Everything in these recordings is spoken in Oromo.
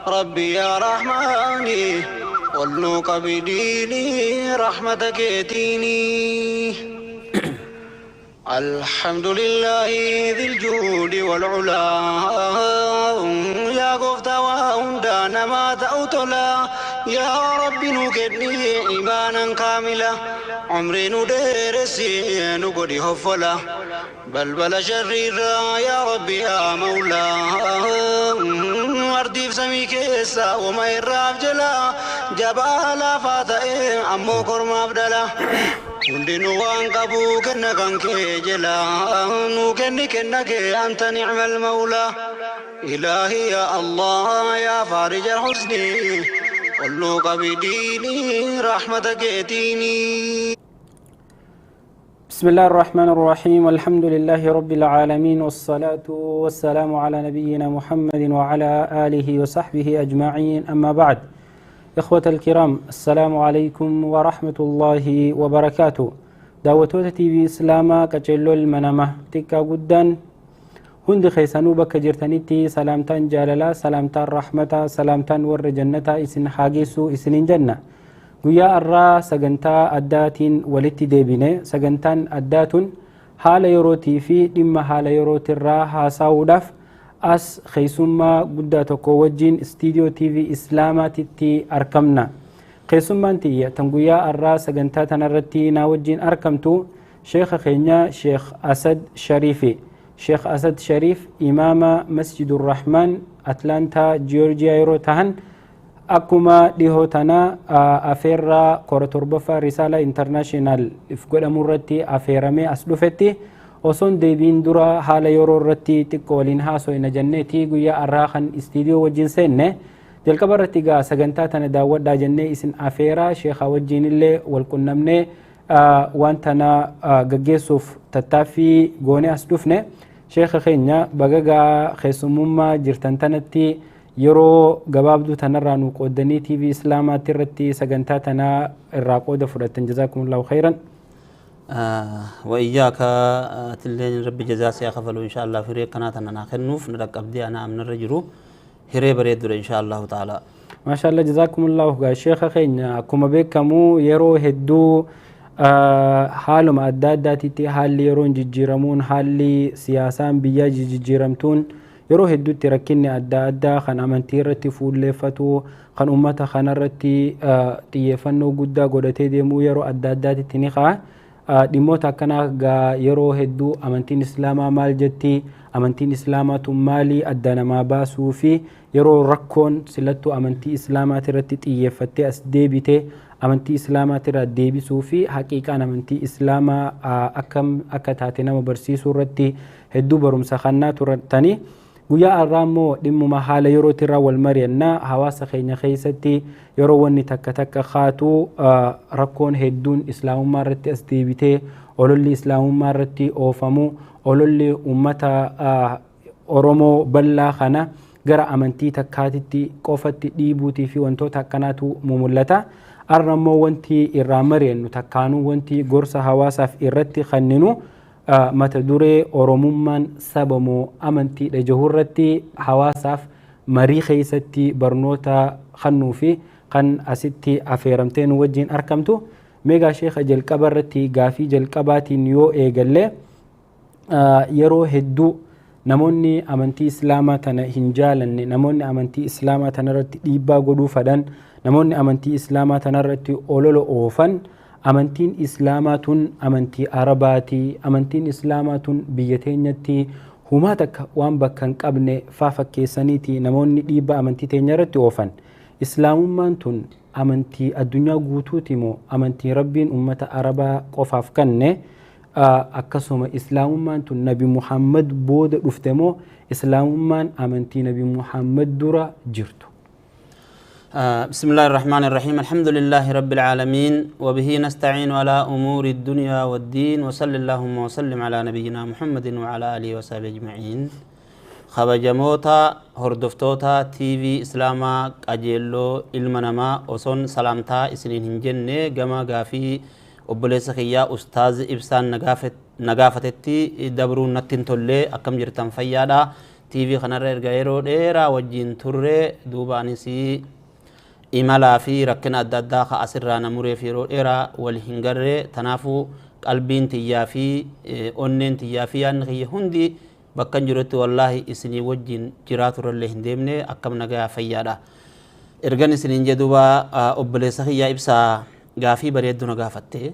ربي يا رحماني قل بديني رحمتك يتيني. الحمد لله ذي الجود والعلا يا قفت وهندان ما تأوتلا يا رب نكدني إيمانا كاملا عمري ندرسي نقدي هفلا بل بل شريرا يا ربي يا مولا أرضي في سمي كيسا وما يراف جلا جبال فاتئ أمو كرم أبدلا hundinuu waan qabu kenna kan kee jela nu kenni kenna kee anta ni'mal mawla ilaahi ya allah ya farij alhusni qullu qabidini rahmata keetini. بسم الله الرحمن الرحيم والحمد لله رب العالمين والصلاة والسلام على نبينا محمد وعلى آله وصحبه أجمعين أما بعد. إخوة الكرام السلام عليكم ورحمة الله وبركاته. دعوتوتا تي في إسلاما كجلو المنامة تكا قدان هند خيسانو بك جرتنيتي سلامتان جاللا سلامتان رحمة سلامتان ور جنة إسن حاجيسو إسن جنة. قيا الرا سجنتا أداتين ولتي ديبيني سجنتان أداتون حال يروتي في إما حال يروتي الرا حاساوداف as keessummaa guddaa tokko wajjin istiidiyoo TV Islaamaatitti argamna. Keessummaan tiyya tan guyyaa har'aa sagantaa tanarratti naa wajjin argamtu sheekha keenya Sheekh Asad Shariifi. Sheekh Asad Shariif imaama Masjidur Rahmaan Atlaantaa Jiyoorjiyaa yeroo tahan akkuma dhihoo tana afeerraa kora torbaffaa Risaala Intarnaashinaal if godhamu irratti afeeramee as dhufetti osoon deebiin dura haala yeroo irratti xiqqoo waliin haasofna jenneeti guyyaa har'aa kan istiidiyoo wajjin seenne jalqaba irratti gaa sagantaa tana daawwadhaa jennee isin afeeraa sheekhaa wajjin illee wal qunnamnee waan tana gaggeessuuf tattaaffii goonee as dhufne. Sheekha keenya bagagaa keessummummaa jirtan tanatti yeroo gabaabduu tanarraa nu qooddanii TV Islaamaatti irratti sagantaa tanaa irraa qooda fudhattan jazaakumullahu khayran. وإياك تلين ربي جزا سيخفلو إن شاء الله في قناة أنا خنوف نرك أبدي أنا أمن الرجل هري بريد إن شاء الله تعالى. ما شاء الله جزاكم الله خير. شيخ خينا كما بكمو يرو هدو حالو ما أداد حال يرون جيرمون حال سياسان بيا جيرمتون يرو هدو تركني أدى خن أمنتي رتي فول لفتو خن أمتا خن رتي تيفنو قدا قدتي ديمو يرو أدى تنخا dhimmoota akkanaa gaa yeroo hedduu amantiin islaamaa maal jetti amantiin islaamaa tun maalii adda namaa baasuu fi yeroo rakkoon silattuu amantii islaamaati irratti xiyyeeffattee as deebitee amantii islaamaati irraa deebisuu fi haqiiqaan amantii islaamaa akkam akka taate nama barsiisuu irratti hedduu barumsa kannaa turtanii. Guyyaa har'aa immoo dhimmuma haala yerootti irraa wal mari'annaa hawaasa keenya keessatti yeroo wanni takka takka kaatu rakkoon hedduun islaamummaa irratti as deebitee ololli islaamummaa irratti oofamu ololli uummata Oromoo bal'aa kana gara amantii takkaatitti qofatti dhiibuutii fi wantoota akkanaatu mul'ata. Har'a immoo wanti irraa mari'annu takkaanuu wanti gorsa hawaasaaf irratti kenninu mata duree Oromummaan saba moo amantiidha jedhu irratti hawaasaaf marii keessatti barnoota kennuu fi kan asitti afeeramtee nu wajjin argamtu. Meegaa sheekha jalqaba irratti gaafii jalqabaatiin yoo eegalle yeroo hedduu namoonni amantii islaamaa tana hin jaalanne namoonni amantii islaamaa tana irratti dhiibbaa godhuu fedhan namoonni amantii islaamaa tana irratti olola oofan amantiin islaamaa tun amantii arabaati amantiin islaamaa tun biyya teenyatti humaa takka waan bakka hin qabne faa fakkeessaniiti namoonni dhiibbaa amantii teenya irratti oofan. Islaamummaan tun amantii addunyaa guutuuti moo amantii rabbiin ummata arabaa qofaaf kenne akkasuma islaamummaan tun nabi Muhammad booda dhufte moo islaamummaan amantii nabi Muhammad dura jirtu? بسم الله الرحمن الرحيم الحمد لله رب العالمين وبه نستعين على أمور الدنيا والدين وصلى اللهم وسلم على نبينا محمد وعلى آله وصحبه أجمعين. خبجموتا هردفتوتا تي في إسلاما قجيلو إلمنما أصون سلامتا إسنين هنجنة جما غافي obboleessa kiyyaa ustaaz Ibsaan nagaafatetti dabruu natti hin tolle akkam jirtan fayyaadha. TV kanarra erga yeroo dheeraa wajjin turre duuba anis imalaa fi rakkina adda addaa ka asirraa na mureef yeroo dheeraa wal hin garree. Tanaafuu qalbiin tiyyaa fi onneen tiyyaa fi yaadni kiyya hundi bakka hin jirutti wallaahi isinii wajjin jiraaturrallee hin deemne. Akkam nagayaa fayyaadha ergan isiniin jedhuba. Obboleessa kiyyaa ibsaa, gaafii bareeddu na gaafatte.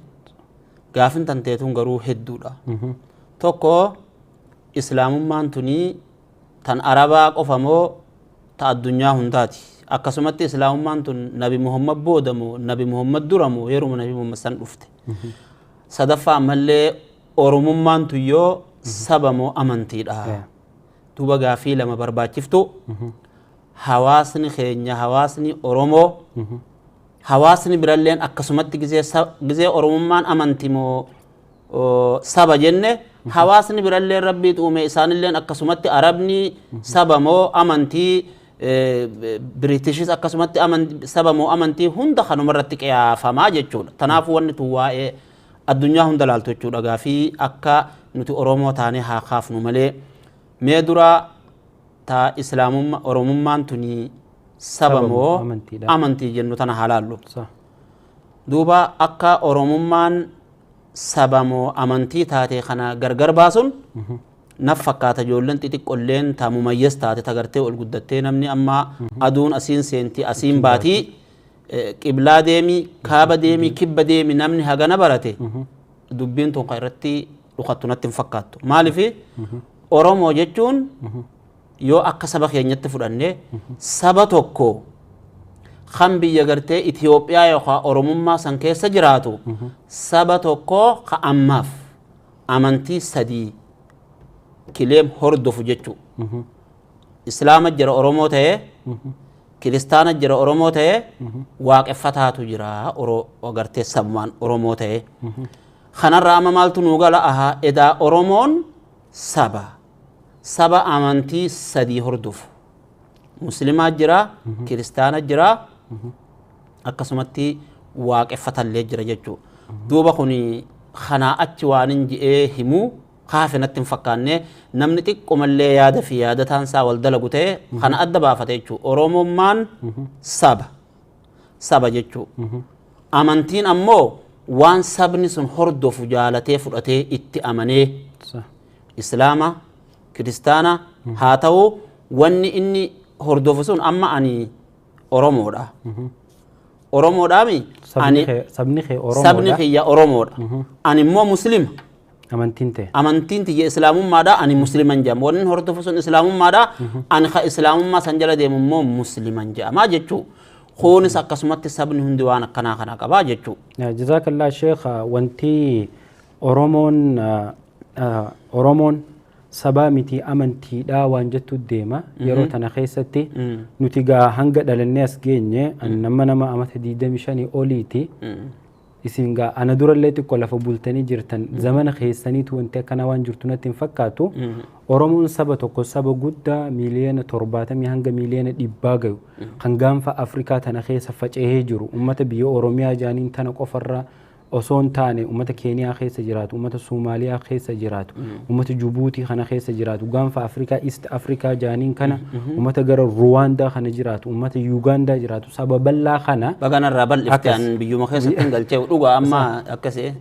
Gaafin tanteetuun garuu hedduudha. Tokko, islaamummaan tunii tan arabaa qofa moo ta addunyaa hundaati? Akkasumatti islaamummaan tun Nabi Muhammad booda moo Nabi Muhammad dura moo yeruma Nabi Muhammad san dhufte? Sadaffaa, ammallee oromummaan tun yoo saba moo amantiidha? Duuba gaafii lama barbaachiftu. Hawaasni keenya, hawaasni Oromoo, hawaasni biralleen akkasumatti gizee oromummaan amanti moo saba jenne, hawaasni biralleen rabbii uume isaanilleen akkasumatti arabni saba moo amantii, Biriitishis akkasumatti saba moo amantii, hunda kanumarratti qiyaafamaa jechuudha. Tanaafuu wanni tun waa'ee addunyaa hunda laaltu jechuudha. Gaafii akka nuti Oromoo taanee haa kaafnu malee, mee dura ta islaamummaa oromummaan tuni saba moo amantii jennu tana haa laallu. Duuba akka oromummaan saba moo amantii taate kana gargar baasuun naf fakkaata. Ijoolleen xixiqqolleen ta mumayyas taate, ta gartee ol guddattee, namni amma aduun asiin seenti asiin baatii, qiblaa deemi, kaaba deemi, kibba deemi, namni hagana barate dubbiin tun kan irratti dhukattu natti hin fakkaattu. Maaliif? Oromoo jechuun yoo akka saba keenyatti fudhanne, saba tokko kan biyya gartee Itiyoophiyaa yookaan Oromummaa san keessa jiraatu, saba tokko ka ammaaf amantii sadii kileem hordofu jechuu. Islaama jira Oromoo ta'ee, Kiristaana jira Oromoo ta'ee, waaqeffataatu jira gartee sabumaan Oromoo ta'ee. Kanarraa amma maaltu nuu gala? Ahaa, edaa Oromoon saba amantii sadii hordofu. Muslimaa jira, kiristaana jira, akkasumatti waaqeffatallee jira jechuudha. Duuba kun kanaa achi waan hin je'ee himuu kaafe natti hin fakkaanne. Namni xiqqoomallee yaada fi yaadataan isaa wal dalagu ta'e kana adda baafate jechuudha. Oromummaan saba jechuudha. Amantiin ammoo waan sabni sun hordofu, jaalatee fudhatee itti amanee, islaama kiristaana haa ta'u, wanni inni hordofu sun. Amma ani Oromoodha. Oromoodhaami ani. Sabni kee Sabni Oromoodha. kiyya Oromoodha. Ani immoo Muslima. Amantiin ta'e. Amantiin tiyya islaamummaadha. Ani musliman jedhama. Wanni hordofu sun islaamummaadha. Ani ka islaamummaa san jala deemu immoo musliman jedhama jechuu. Kunis akkasumatti sabni hundi waan akkanaa kana qabaa jechuu. Jazakallah Sheekh, wanti Oromoon Oromoon sabaa miti amantiidha waan jettu deema yeroo tana keessatti. Nuti gaa hanga dhalannee as geenye, nama amata 25 oliiti. Isin gaa ana durallee xiqqoo lafa bultanii jirtan, zamana keessaniitu wanti akkanaa waan jirtu natti hin fakkaatu. Oromoon saba tokko, saba guddaa 70 miiliyoona hanga 100 miiliyoona gayu kan gaanfa Afrikaa tana keessa faca'ee jiru, ummata biyya Oromiyaa jaaniin tana qofarraa osoo hin taane, ummata Keeniyaa keessa jiraatu, ummata Somaaliyaa keessa jiraatu, ummata Jubuutii kana keessa jiraatu, gaanfa Afrikaa, East Afrikaa jaaniin kana, ummata gara Ruwaandaa kana jiraatu, ummata Yuugaandaa jiraatu, saba bal'aa kana. Baganarraa bal'ifte, an biyyuma keessatti hin galchee dhugaa amma akkasii.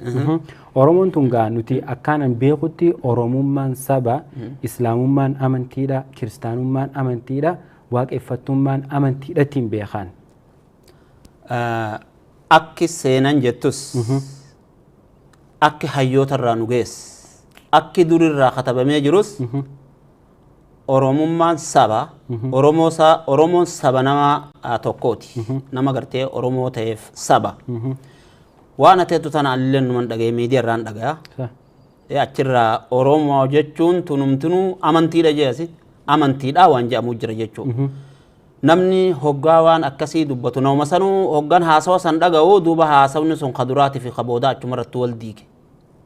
Oromoon tun gaa nuti akkaanan beekutti Oromummaan saba, Islaamummaan amantiidha, Kiristaanummaan amantiidha, waaqeffattummaan amantiidha ittiin beekan. Akki seenan jettus, akki hayyootarraa nu geesse, akki durirraa katabamee jirus, Oromummaan saba, Oromoon saba nama tokkooti. Nama gartee Oromoo ta'eef saba. Waan ateettu tana alillee numan dhagaye, miidiyaa irraan dhagaya. Achirraa Oromoo jechuun tunumtinuu amantiidha jeesi. Amantiidha waan jedhamu jira jechuudha. Namni hoggaa waan akkasii dubbatu nama sanuu hoggaan haasawa san dhaga'u, duuba haasawni sun ka duraatii fi ka boodaa achuma irratti wal diige.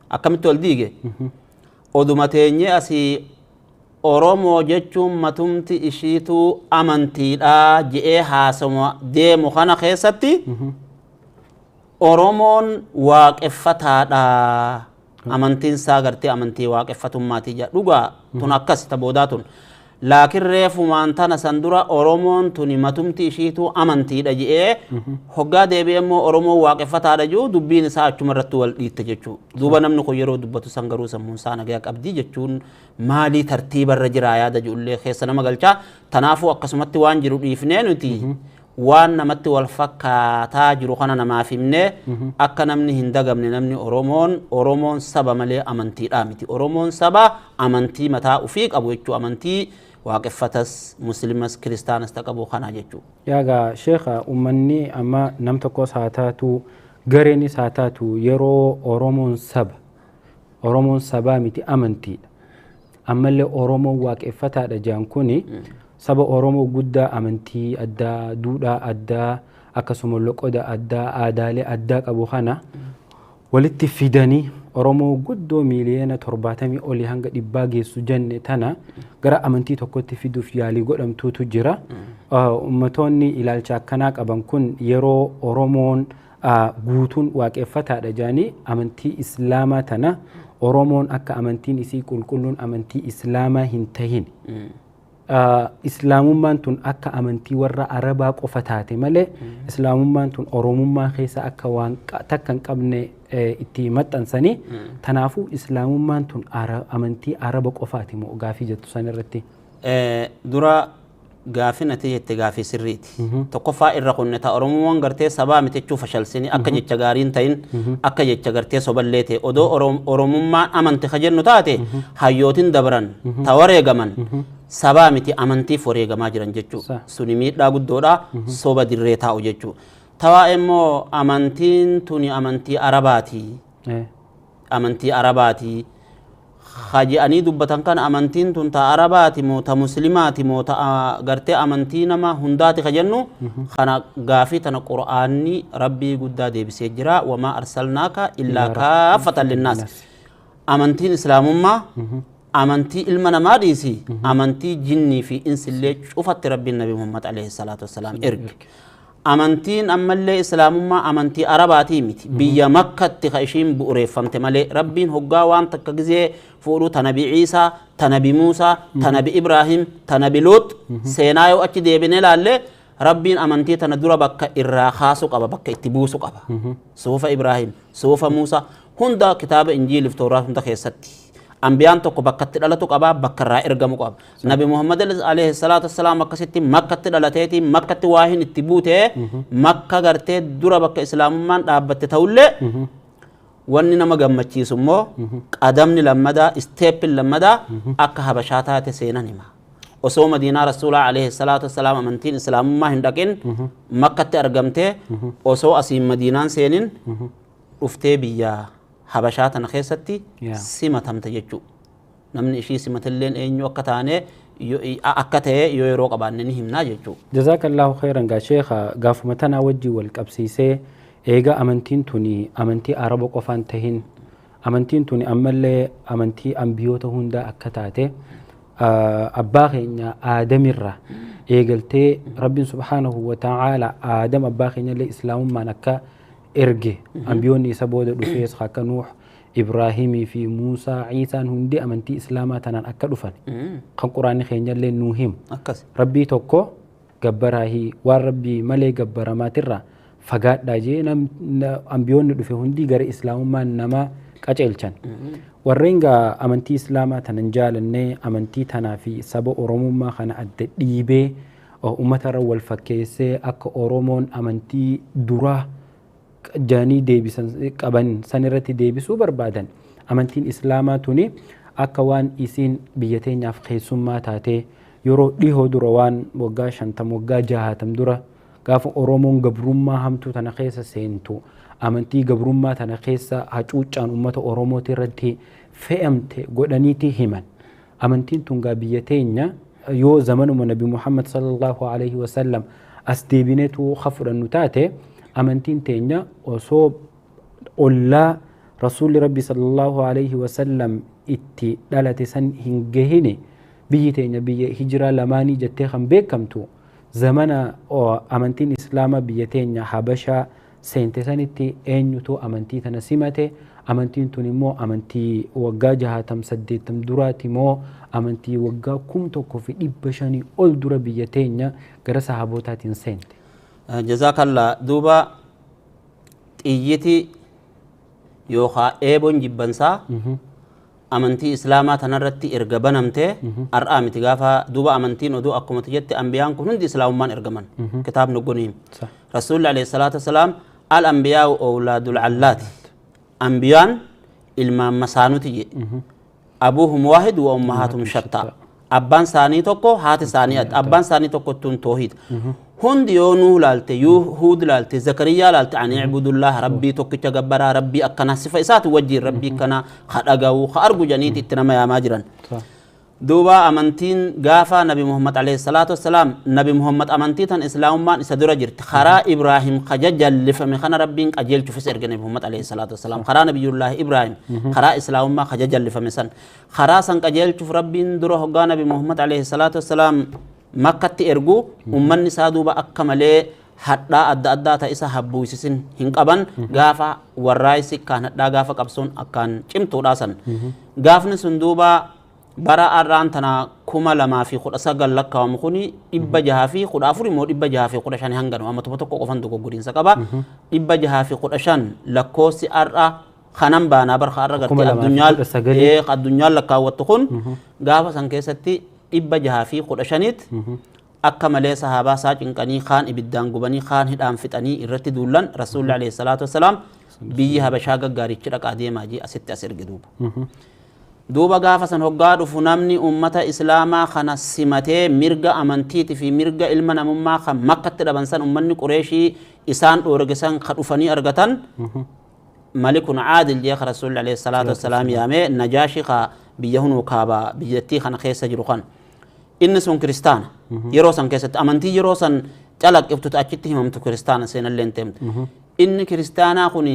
Akkamitti wal diige? Oduma teenyee asii Oromoo jechuun matumti ishiituu amantiidha je'ee haasawaa deemu kana keessatti Oromoon waaqeffataadha. Amantiin isaa gartee amantii waaqeffatummaati jedha. Dhugaa tun akkas ta boodaa tun. Laakiin reefumaan tana san dura Oromoon tuni matumti ishiitu amantiidha je'ee hoggaa deebi'ee immoo Oromoon waaqeffataadha jiru dubbiin isaa achuma irratti wal dhiitte jechuudha. Duuba namni kun yeroo dubbatu san garuu sammuun isaa nagaa qabdi jechuun maalii tartiibarra jira yaada jiruullee keessa nama galchaa. Tanaafuu akkasumatti waan jiru dhiifnee nuti waan namatti wal fakkaataa jiru kana namaaf himnee akka namni hin dagamne namni Oromoon saba malee amantiidhaa miti. Oromoon saba amantii mataa ofii qabu jechuudha. Amantii waaqeffatas muslimas kiristaanas ta qabu kana jechuudha. Yaagaa sheekha uummanni amma nam tokkos haa taatu gareenis haa taatu yeroo Oromoon saba Oromoon sabaa miti amantiidha. Ammallee Oromoon waaqeffataadha jedhan kuni saba Oromoo guddaa amantii addaa, duudhaa addaa, akkasuma loqoda addaa, aadaalee addaa qabu kana walitti fidanii Oromoo guddoo miiliyoona 70 olii hanga 100 geessu jenne tana gara amantii tokkotti fiduuf yaalii godhamtuutu jira. Ummatoonni ilaalcha akkanaa qaban kun yeroo Oromoon guutuun waaqeffataadha jedhanii amantii Islaamaa tana Oromoon akka amantiin isii qulqulluun amantii Islaamaa hin tahin. Islaamummaan tun akka amantii warra Arabaa qofa taate malee Islaamummaan tun Oromummaa keessa akka waan takka hin qabne itti maxxansanii tanaafuu Islaamummaan tun amantii Araba qofaati moo gaafii jettu san irratti. Dura gaafii nati jette gaafii sirriiti. Tokkoffaa irra kunne ta Oromoon gartee sabaa miti jechuu fashalsini akka jecha gaarii hin ta'in akka jecha gartee soballee ta'e odoo Oromummaan amanti ka jennu taate hayyootiin dabran ta wareegaman sabaa miti amantiif wareegamaa jiran jechuudha. Suni miidhaa guddoodha soba dirree taa'u jechuudha. Tawaa immoo amantiin tuni amantii Arabaati. Amantii Arabaati. Haji'anii dubbatan kan amantiin tun ta Arabaati moo ta Muslimaati moo ta gartee amantii nama hundaati ka jennu kana gaafii tana Qur'aanni Rabbii guddaa deebisee jira. Wamaa arsalnaaka illaa kaaffatan linnaas. Amantiin Islaamummaa amantii ilma namaa dhiisi amantii jinnii fi insillee cufatti Rabbiin Nabi Muhammad alayhi salaatu wassalaam erge. Amantiin ammallee Islaamummaa amantii Arabaatii miti. Biyya Makkatti ka ishiin bu'uureeffamte malee Rabbiin hoggaa waan takka gizee fuudhu ta Nabi Iisaa, ta Nabi Muusaa, ta Nabi Ibraahim, ta Nabi Luut seenaa yoo achi deebinee laallee Rabbiin amantii tana dura bakka irraa kaasu qaba, bakka itti buusu qaba. Suufa Ibraahim, suufa Muusaa hunda kitaaba Injiiliif Tooraat hunda keessatti. Ambiyaan tokko bakka itti dhalatu qaba, bakka irraa ergamu qaba. Nabi Muhammad alayhi salaatu wassalaam akkasitti Makkatti dhalateeti, Makkatti waa hin itti buute, Makka gartee dura bakka Islaamummaan dhaabbatte ta'ullee wanni nama gammachiisu immoo qadamni lammadaa, isteeppiin lammadaa akka Habashaa taate seenan hima. Osoo Madiinaa Rasuulaa alayhi salaatu wassalaam amantiin Islaamummaa hin dhaqin Makkatti argamtee osoo asiin Madiinaan seenin dhuftee biyya Habashaa tana keessatti simatamte jechuudha. Namni ishii simatilleen eenyu akka taane akka ta'e yoo yeroo qabaanne ni himnaa jechuudha. Jazakallahu khairan gaa sheekha gaafuma tanaa wajjin wal qabsiisee eega amantiin tuni amantii Araba qofaan tahin amantiin tuni ammallee amantii ambiyoota hundaa akka taate abbaa keenya Aadamirra eegaltee Rabbiin subhaanahu wa ta'aala Aadam abbaa keenyallee Islaamummaan akka erge ambiyoonni isa booda dhufees akka Nuuh Ibraahimii fi Muusaa Iisaan hundi amantii Islaamaa tanaan akka dhufan kan Quraanni keenyallee nuu himu. Rabbii tokko gabbaraahii waan Rabbii malee gabbaramaatirraa fagaadhaa jee ambiyoonni dhufe hundi gara Islaamummaan nama qaceelchan. Warreen gaa amantii Islaamaa tanan jaalannee amantii tanaa fi saba Oromummaa kana adda dhiibee uummatarra wal fakkeessee akka Oromoon amantii duraa jaanii deebisan qaban san irratti deebisuu barbaadan amantiin Islaamaa tuni akka waan isiin biyya teenyaaf keessummaa taatee yeroo dhihoo dura waan waggaa 50 waggaa 60 dura gaafa Oromoon gabrummaa hamtuu tana keessa seentu amantii gabrummaa tana keessa hacuuccaan uummata Oromooti irratti fe'amte godhaniiti himan. Amantiin tun gaa biyya teenya yoo zamanuma Nabi Muhammad sallallahu alaihi wasallam as deebineetu ka fudhannu taate amantiin teenya osoo ollaa Rasuulli Rabbi sallallahu alaihi wasallam itti dhalate san hin gahine biyyi teenya biyya hijiraa lamaanii jettee kan beekamtu zamana amantiin Islaamaa biyya teenya Habashaa seente sanitti eenyutu amantii tana simate Amantiin tun immoo amantii waggaa 60 80 duraati moo amantii waggaa 1500 ol dura biyya teenya gara sahabootaatiin seente? Jazaakallah. Duuba xiyyiti yookaa eeboon jibbansaa amantii islaamaa tanarratti erga banamtee har'aa miti. Gaafa duuba amantiin oduu akkuma jette ambiyaan kun hundi islaamummaan ergaman, kitaabni goniim rasuulli alayhi salaatu wasalaam al ambiyaa'u awlaadul allaati, ambiyaan ilmaan masaanuti je, abuuhum waahid wa ummahaatum shattaa, abbaan isaanii tokko, haati isaanii adda, abbaan isaanii tokko tun toohid. Hundi yoo Nuuh laalte, Huud laalte, Zakariyaa laalte, ani icbudullah, rabbii tokkicha gabbaraa, rabbii akkana sifa isaati wajjiin, rabbii akkana ka dhaga'u ka argu janiiti itti nama yaamaa jiran. Duuba amantiin gaafa Nabi Muhammad alayhi salaatu wassalaam, Nabi Muhammad amantii tan islaamummaan isa dura jirti. Karaa Ibraahim kaja jallifame kana rabbiin qajeelchufis erge Nabi Muhammad alayhi salaatu wassalaam. Karaa Nabiyullaahi Ibraahim, karaa islaamummaa kaja jallifame san, karaa san qajeelchuuf rabbiin dura hoggaa Nabi Muhammad alayhi salaatu wassalaam Makkatti ergu, ummanni isaa duuba akka malee hadhaa adda addaa ta isa habbuusisin hin qaban. Gaafa warraayisi akkaan hadhaa, gaafa qabsoon akkaan cimtuudha san. Gaafni sun duuba bara har'aan tana 2019 lakkaawamu kuni 614 immoo 615 hanganu amma tokko tokko qofan dogoggoriinsa qaba. 615 lakkoofsi har'a kanan baanaa barka har'a gartee addunyaan lakkaawwattu kun gaafa san keessatti 615 akka malee sahaabaa isaa cinqanii, kaan ibiddaan gubanii, kaan hidhaan fixanii irratti duullan. Rasuulli alayhi salaatu wassalaam biyyi Habashaa gaggaarichi dhaqaa deemaa jee asitti as erge. Duuba gaafa san hoggaa dhufu namni ummata islaamaa kana simatee mirga amantiiti fi mirga ilma namummaa kan Makkatti dhaban san, ummanni Qureeshii isaan dhoorge san ka dhufanii argatan, malikun caadil jee ka rasuulli alayhi salaatu wassalaam yaamee, Najaashi ka biyya hunuu kaaba biyyattii kana keessa jiru kan inni sun kiristaana. Yeroo san keessatti amantii yeroo san calaqqiftu achitti himamtu kiristaana seenallee hin teemtu. Inni kiristaanaa kun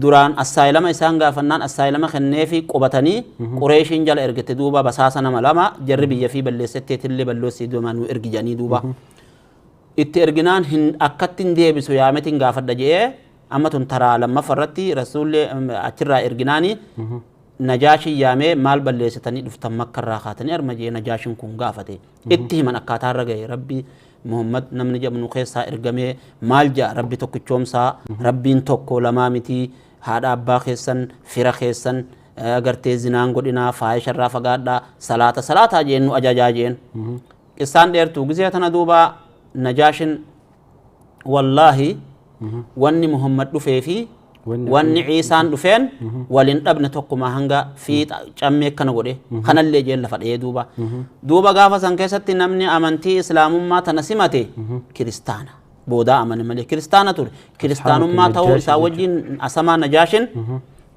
duraan assaayilama isaan gaafannaan assaayilama kenneefi qubatanii Qureeshiin jala ergite. Duuba basaasa nama lama jarri biyya fi balleessetteetillee balleessii duuba nu ergi jedhanii duuba itti erginaan hin akkatti hin deebisu yaametiin gaafadha jedhee. Amma tun taraa lammaffaa irratti rasuulli achirraa erginaani Najaashin yaamee, maal balleessitanii dhuftan Makkarraa kaatanii arma jee Najaashin kun gaafate. Itti himan akkaataa irra gahe. Rabbi Muhammad namni jedhamu keessaa ergamee maal ja'a, rabbi tokkichoomsaa, rabbiin tokko lamaa miti, haadha abbaa keessan fira keessan gartee zinaan godhinaa, faayisharraa fagaadhaa, salaata salaataa jeen nu ajajaa jeen. Qissaan dheertuu gizee tana duuba Najaashin, wallaahi wanni Muhammad dhufee fi wanni Ciisaan dhufeen walin dhabne, tokkuma hanga fiixa cammee akkana godhe kanallee jeen lafa dha'ee. Duuba gaafa san keessatti namni amantii islaamummaa tana simate kiristaana boodaa amane malee kiristaana ture. Kiristaanummaa ta'uu isaa wajjin asamaa Najaashin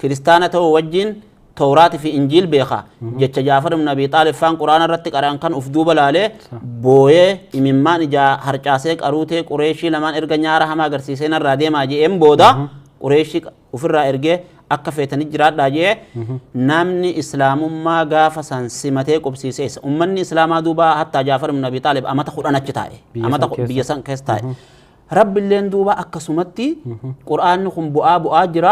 kiristaana ta'uu wajjin Tawraati fi Injiil beeka. Jecha Jaafar ibn Abi Xaalib faan Quraana irratti qara'an kan uf duuba laalee booyee imimmaan ijaa harcaasee qaruutee Qureeshii lamaan erga nyaara hamaa agarsiisee narraa deemaa je'een booda Qureeshii ofirraa ergee akka feetanii jiraadhaa je'ee namni islaamummaa gaafa san simatee qubsiisee isa. Ummanni islaamaa duuba hattaa Jaafar ibn Abi Xaalib amata 10 achi taa'e. Amata biyya san keessa taa'e. Rabbilleen duuba akkasumatti qur'aanni kun bu'aa bu'aa jira.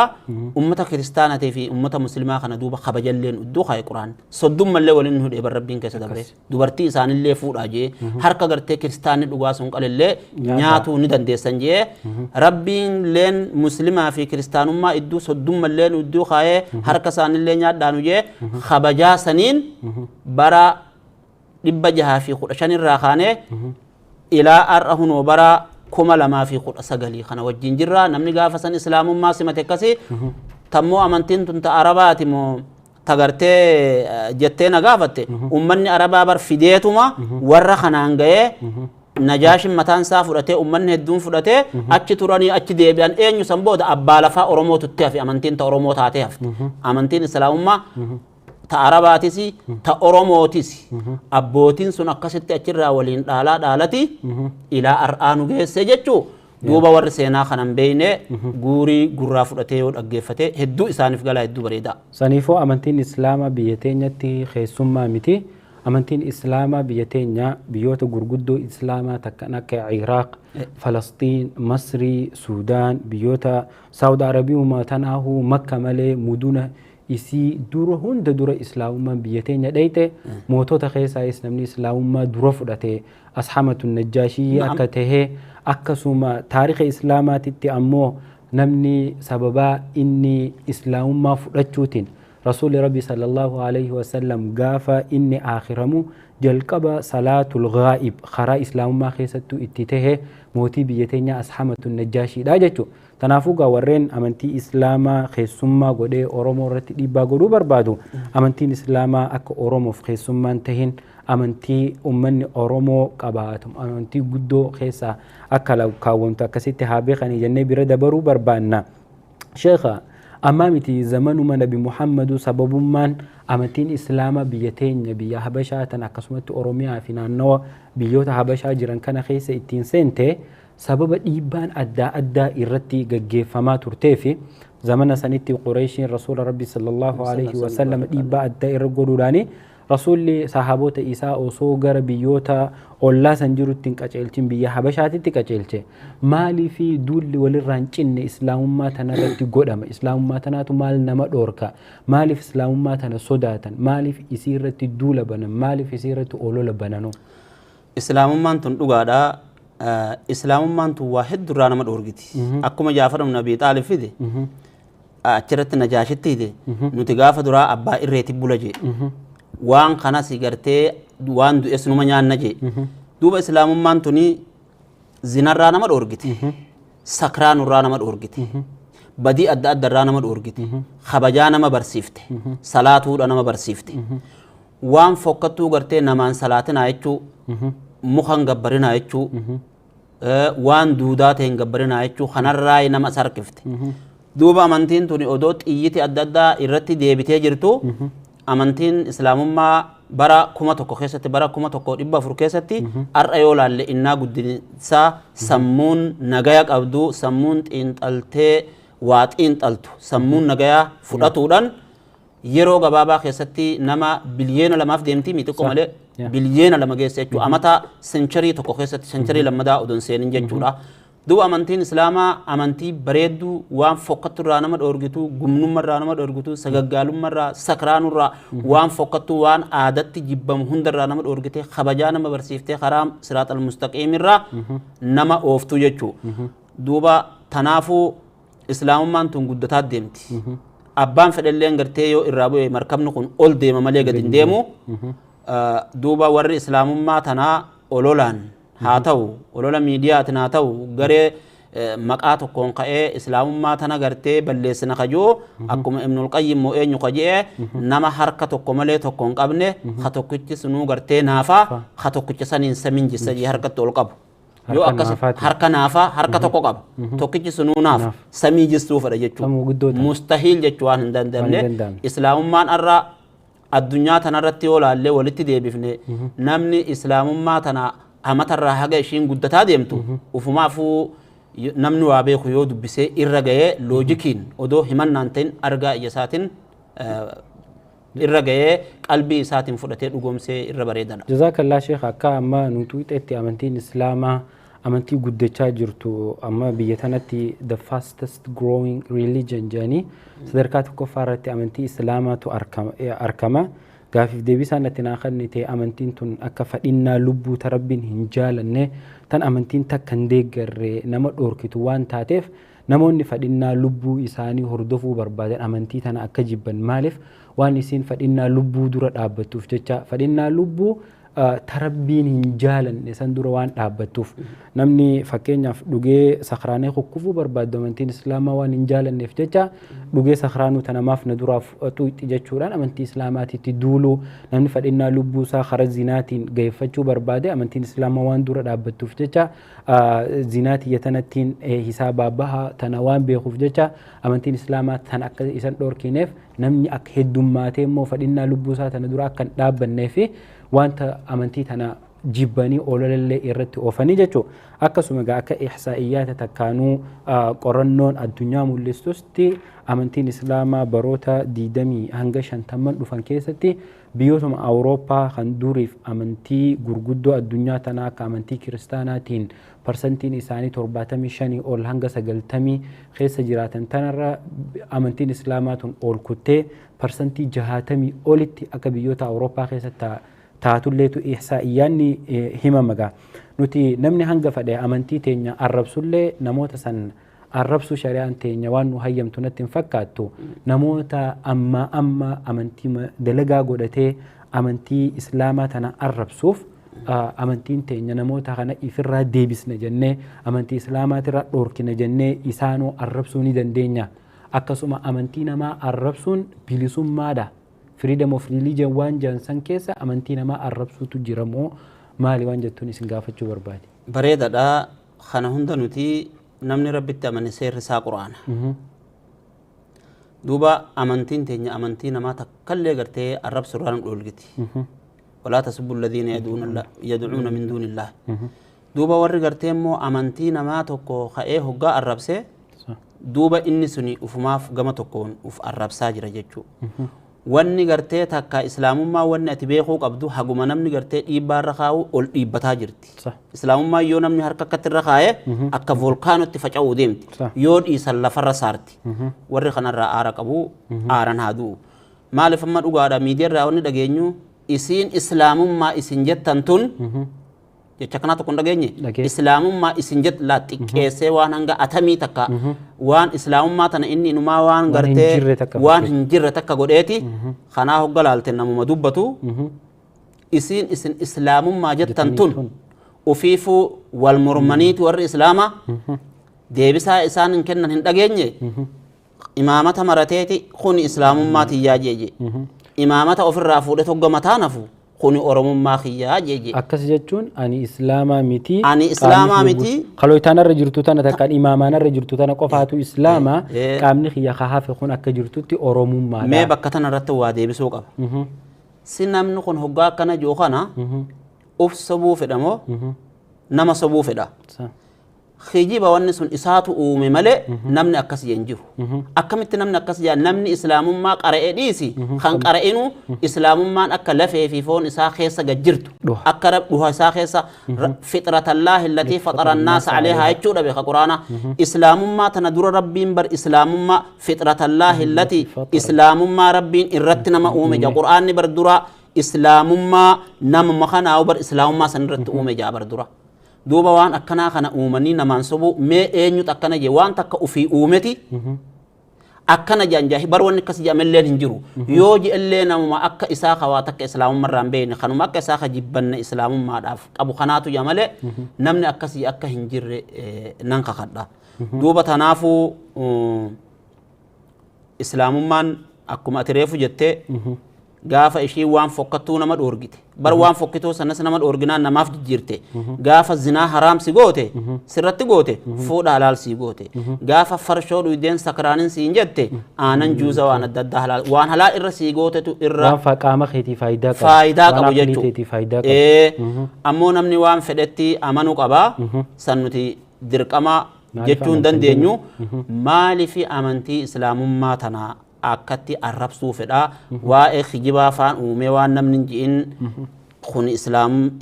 Ummata kiristaanaatii fi ummata muslimaa kana duuba kabajalleen iddoo kaa'e. Qur'aan soddummallee waliin hudhee bar rabbiin keessa dabre, dubartii isaanillee fuudhaa jee, harka gartee kiristaanni dhugaa sun qalillee nyaatuu ni dandeessan jee. Rabbiin leen muslimaa fi kiristaanummaa iddoo soddummalleen iddoo kaa'ee harka isaanillee nyaadhaanu jee. Kabajaa saniin bara 615 irraa kaanee ilaa har'a hunoo bara 2019 kana wajjin jirra. Namni gaafa san islaamummaa simate akkasi. Tammoo amantiin tun ta Arabaati moo tagartee jettee na gaafatte, ummanni Arabaa bar fideetuma warra kanaan ga'ee, Najaashin mataan isaa fudhatee, ummanni hedduun fudhatee achi turanii achi deebi'an. Eenyu san booda abbaa lafaa Oromootu itti hafe. Amantiin ta Oromoo taatee hafte. Amantiin islaamummaa ta Arabaatis ta Oromootis abbootiin sun akkasitti achirraa waliin dhaalaa dhaalati ilaa har'aa nu geesse jechuu. Duuba warri seenaa kanan beeyne guurii gurraa fudhatee yoo dhaggeeffate hedduu isaaniif galaa, hedduu bareedaa. Saniifuu amantiin islaamaa biyya teenyatti keessummaa miti. Amantiin Islaamaa biyya teenya biyyoota gurguddoo Islaamaa takkan akka Iraaq, Falastiin, Masrii, Suudaan, biyyoota Saawud Arabiyaa tanaahuu Makka malee muduna isii dura hunda dura Islaamummaan biyya teenya dhayte mootota keessaayis namni Islaamummaa dura fudhate Ashamatu Najjaashii akka tahee akkasuma taarika Islaamaatitti ammoo namni sababaa inni Islaamummaa fudhachuutiin Rasuulli Rabbi sallallahu alaihi wasallam gaafa inni aakhiramu jalqaba salaatul ghaa'ib karaa Islaamummaa keessattuu itti tahe mootii biyya teenyaa Ashamatu Najjaashiidha jechuudha. Kanaafuu gaa warreen amantii Islaamaa keessummaa godhee Oromoo irratti dhiibbaa godhuu barbaadu amantiin Islaamaa akka Oromoof keessummaan tahin amantii uummanni Oromoo qabaatu amantii guddoo keessaa akka lakkaawwamtu akkasitti haa beekanii jennee bira dabaruu barbaanna. Sheekha ammaa miti zamanuma Nabi Muhammadu sababummaan amantiin Islaamaa biyya teenya biyya Habashaa tan akkasumatti Oromiyaa fi naannawa biyyoota Habashaa jiran kana keessa ittiin seente sababa dhiibbaan adda addaa irratti gaggeeffamaa turtee fi zamana sanitti Qureeshiin Rasuula Rabbi sallallahu alaihi wasallam dhiibbaa addaa irra godhuudhaani Rasuulli sahaabota isaa osoo gara biyyoota ollaa san jirutti hin qaceelchin biyya Habashaatitti qaceelche. Maaliif duulli walirraa hin cinne Islaamummaa tanarratti godhama? Islaamummaa tanaatu maal nama dhoorka? Maaliif Islaamummaa tana sodaatan? Maaliif isii irratti duula banan? Maaliif isii irratti olola bananu? Islaamummaan tun dhugaadha. Islaamummaan tun waa hedduurraa nama dhoorgiti. Akkuma Jaafar ibn Abi Xaalib fide achirratti Najaashitti hide nuti gaafa duraa abbaa irreetti bula jee. Waan kanas gartee waan du'es numa nyaanna jee. Duuba Islaamummaan tuni zinarraa nama dhoorgiti. Sakraanurraa nama dhoorgiti. Badii adda addarraa nama dhoorgiti. Kabajaa nama barsiifte. Salaatuudha nama barsiifte. Waan fokkattuu gartee namaan salaatinaa jechuu mukan gabbarinaa jechuu waan duudaa ta'een gabbarinaa jechuu kanarraa nama sarkifte. Duuba amantiin tuni odoo xiyyiti adda addaa irratti deebitee jirtu amantiin Islaamummaa bara 1000 keessatti bara 1400 keessatti har'a yoo laalle innaa guddinsaa sammuun nagaya qabdu sammuun xiinxaltee waa xiinxaltu sammuun nagaya fudhatuudhaan yeroo gabaabaa keessatti nama biliyeena 2 deemti miti xiqqoo malee biliyeena 2 geesse jechuudha. Amata sencharii tokko keessatti sencharii lammadaa odoon seenin jechuudha. Duuba amantiin Islaamaa amantii bareedduu waan fokkatturraa nama dhoorgitu, gumnummarraa nama dhoorgitu, sagaggaalummarraa, sakraanurraa waan fokkattuu waan aadatti jibbamu hundarraa nama dhoorgite kabajaa nama barsiiftee karaa siraaxal mustaqiimirraa nama ooftuu jechuudha. Duuba tanaafuu Islaamummaan tun guddataa deemti. Abbaan fedhelleen gartee yoo irraa bu'e markabni kun ol deema malee gadi hin deemu. Duuba warri Islaamummaa tanaa ololaan haa ta'u olola miidiyaatiin haa ta'u garee maqaa tokkoon ka'ee Islaamummaa tana gartee balleessina kajoo akkuma Ibnul Qayyim moo eenyu kajee nama harka tokko malee tokko hin qabne ka tokkichi sunuu gartee naafaa ka tokkicha saniin samin jissa jee harkatti ol qabu. Yoo akkas harka naafaa harka tokko qaba tokkichi sunuu naaf samii jissuu fedha jechuudha. Mustahiil jechuu waan hin danda'amne Islaamummaan har'a addunyaa tanarratti yoo laallee walitti deebifne namni Islaamummaa tana amatarraa haga ishiin guddataa deemtu ufumaafuu namni waa beeku yoo dubbisee irra ga'ee loojikiin odoo himannaan ta'in argaa ija isaatiin irra ga'ee qalbii isaatiin fudhatee dhugoomsee irra bareedadha. Jazaakallaa Sheekh akka amma nuti wixeetti amantiin Islaamaa amantii guddachaa jirtu amma biyya tanatti the fastest growing religion jedhanii sadarkaa tokkoffaa irratti amantii Islaamaatu argama. Gaafiif deebisaan natti naa kennite amantiin tun akka fadhinnaa lubbuu ta Rabbiin hin jaalanne tan amantiin takka hin deeggarre nama dhoorkitu waan taateef namoonni fadhinnaa lubbuu isaanii hordofuu barbaadan amantii tana akka jibban maaliif waan isiin fadhinnaa lubbuu dura dhaabbattuuf jecha fadhinnaa lubbuu ta Rabbiin hin jaalanne san dura waan dhaabbattuuf namni fakkeenyaaf dhugee sakraanee kukkufuu barbaaddu amantiin Islaamaa waan hin jaalanneef jecha dhugee sakraanuu tana maaf na duraaf xuuxi jechuudhaan amantii Islaamaatitti duuluu namni fadhinnaa lubbuu isaa karaa zinaatiin ga'eeffachuu barbaade amantiin Islaamaa waan dura dhaabbattuuf jecha zinaatii tanattiin hisaabaa baha tana waan beekuuf jecha amantiin Islaamaa tan akka isan dhorkineef namni akka heddummaatee immoo fadhinnaa lubbuu isaa tana dura akka hin dhaabbannee fi wanta amantii tana Jibbanii ololallee irratti oofanii jechuudha. Akkasuma egaa akka ihsaa'iyyaata takkaanuu qorannoon addunyaa mul'istutti amantiin Islaamaa baroota 20 hanga 50 dhufan keessatti biyyootuma Awurooppaa kan duriif amantii gurguddoo addunyaa tanaa akka amantii kiristaanaatiin parsantiin isaanii 75 ol hanga 90 keessa jiraatan tanarra amantiin Islaamaa tun ol kuttee parsantii 60 olitti akka biyyoota Awurooppaa keessatti taatulleetu ihsaa'iyyaanni himama gaa. Nuti namni hanga fedhe amantii teenya arrabsullee namoota san arrabsuu shari'aan teenya waan nu hayyamtu natti hin fakkaattu. Namoota amma amma amantii dalagaa godhatee amantii Islaamaa tana arrabsuuf amantiin teenya namoota kana ifirraa deebisna jennee amantii Islaamaatirraa dhoorkina jennee isaanoo arrabsuu ni dandeenya. Akkasuma amantii namaa arrabsuun bilisummaadha. Freedom of religion waan jedhan san keessa amantii namaa arrabsuutu jira moo maali waan jettuun isin gaafachuu barbaade. Bareedaadha. Kana hunda nuti namni Rabbitti amane seerri isaa Qur'aana. Duuba amantiin teenya amantii namaa takkallee gartee arrabsu irraa nu dhoolgiti. Walaa tasubbu alladhiina yad'uuna min duunillah. Duuba warri gartee immoo amantii namaa tokko ka'ee hoggaa arrabsee duuba inni suni ufumaaf gama tokkoon uf arrabsaa jira jechuudha. Wanni gartee takka Islaamummaa wanni ati beekuu qabdu haguma namni gartee dhiibbaa irra kaa'u ol dhiibbataa jirti. Islaamummaa yoo namni harka akkatti irra kaa'e akka volkaanotti faca'uu deemti. Yoo dhiisan lafarra saarti. Warri kanarraa aara qabu aaran haa du'u. Maaliif amma dhugaadha miidiyaa irraa wanni dhageenyu isiin Islaamummaa isin jettan tun jecha kanaa tokko hin dhageenye. Islaamummaa isin jett laa xiqqeessee waan hanga atamii takka waan Islaamummaa tana inni inumaa waan gartee waan hin jirre takka godheeti kanaa hogga laalte namuma dubbatu isiin isin Islaamummaa jettan tun ufiifuu wal mormaniiti warri Islaamaa deebisaa isaan hin kennan hin dhageenye imaamata marateeti kun Islaamummaa tiyyaa jeeje imaamata ofirraa fuudhe hogga mataa nafu kuni Oromummaa kiyyaa jeeje. Akkas jechuun ani Islaamaa miti. Ani Islaamaa miti. Kalooytaan irra jirtu tana takkaan imaamaan irra jirtu tana qofaatu Islaamaa qaamni kiyya hafe kun akka jirtutti Oromummaadha. Mee bakka tana irratti waa deebisuu qaba. Si namni kun hoggaa akkana jiru kana uf sobuu fedha moo nama sobuu fedha? Kijiba wanni sun isaatu uume malee namni akkas hin jiru. Akkamitti namni akkas jaa namni Islaamummaa qara'ee dhiisi kan qara'inu Islaamummaan akka lafee fi foon isaa keessa gad jirtu akka dhuha isaa keessa fixratallaahi allatii faxara annaasa aleehaa jechuudha beeka Quraana. Islaamummaa tana dura Rabbiin bar Islaamummaa fixratallaahi allatii Islaamummaa Rabbiin irratti nama uume jaa Quraanni bar dura Islaamummaa nama kanaa bar Islaamummaa san irratti uume jaa bar dura. Duuba waan akkanaa kana uumanii namaan sobuu mee eenyutu akkana jee waan takka ufii uumeti akkana jaan jaahi bar wanni akkas jedhamelleen hin jiru yoo je'ellee namuma akka isaa ka waa takka Islaamummaa irraa hin beekne kanuma akka isaa ka jibbanne Islaamummaadhaaf qabu kanaatu jaa malee namni akkasii akka hin jirre nan kakadha. Duuba tanaafuu Islaamummaan akkuma ati reefu jettee gaafa ishii waan fokkattuu nama dhoorgite bar waan fokkituu sanas nama dhoorginaan namaaf jijjiirte gaafa zinaa haraam si goote sirratti goote fuudha halaal si goote gaafa farshoo dhuydeen sakraanin siin jette aanan juuza waan adda addaa halaal waan halaal irra sii gootetu irra waan qaama keetii faayidaa qabu faayidaa qabu jechuudha. Ammoo namni waan fedhetti amanuu qaba san nuti dirqama jechuu hin dandeenyu maaliif amantii Islaamummaa tanaa akkatti arrabsuu fedhaa waa'ee kijibaa faan uumee waan namni hin ji'in kun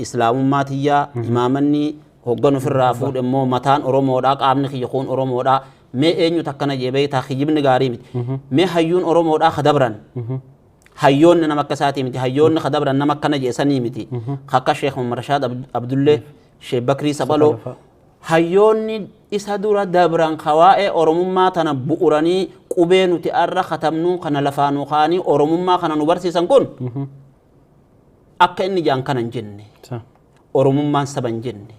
Islaamummaa tiyyaa imaamanni hoggan ofirraa fuudhe immoo mataan Oromoodhaa qaamni kiyya kun Oromoodhaa mee eenyutu akkana jee beektaa kijibni gaarii miti mee hayyuun Oromoodhaa kadabran hayyoonni nama akka isaatii miti hayyoonni kadabran nama akkana jee sanii miti akka Sheekh Muhammad Rashaad Abdullee Sheekh Bakrii Sabaloo hayyoonni isa dura dabran kawaa'ee Oromummaa tana bu'uranii qubee nuti arra katabnuu kana lafaanuu kaanii Oromummaa kana nu barsiisan kun akka inni jaan kana hin jenne. Oromummaan saba hin jenne.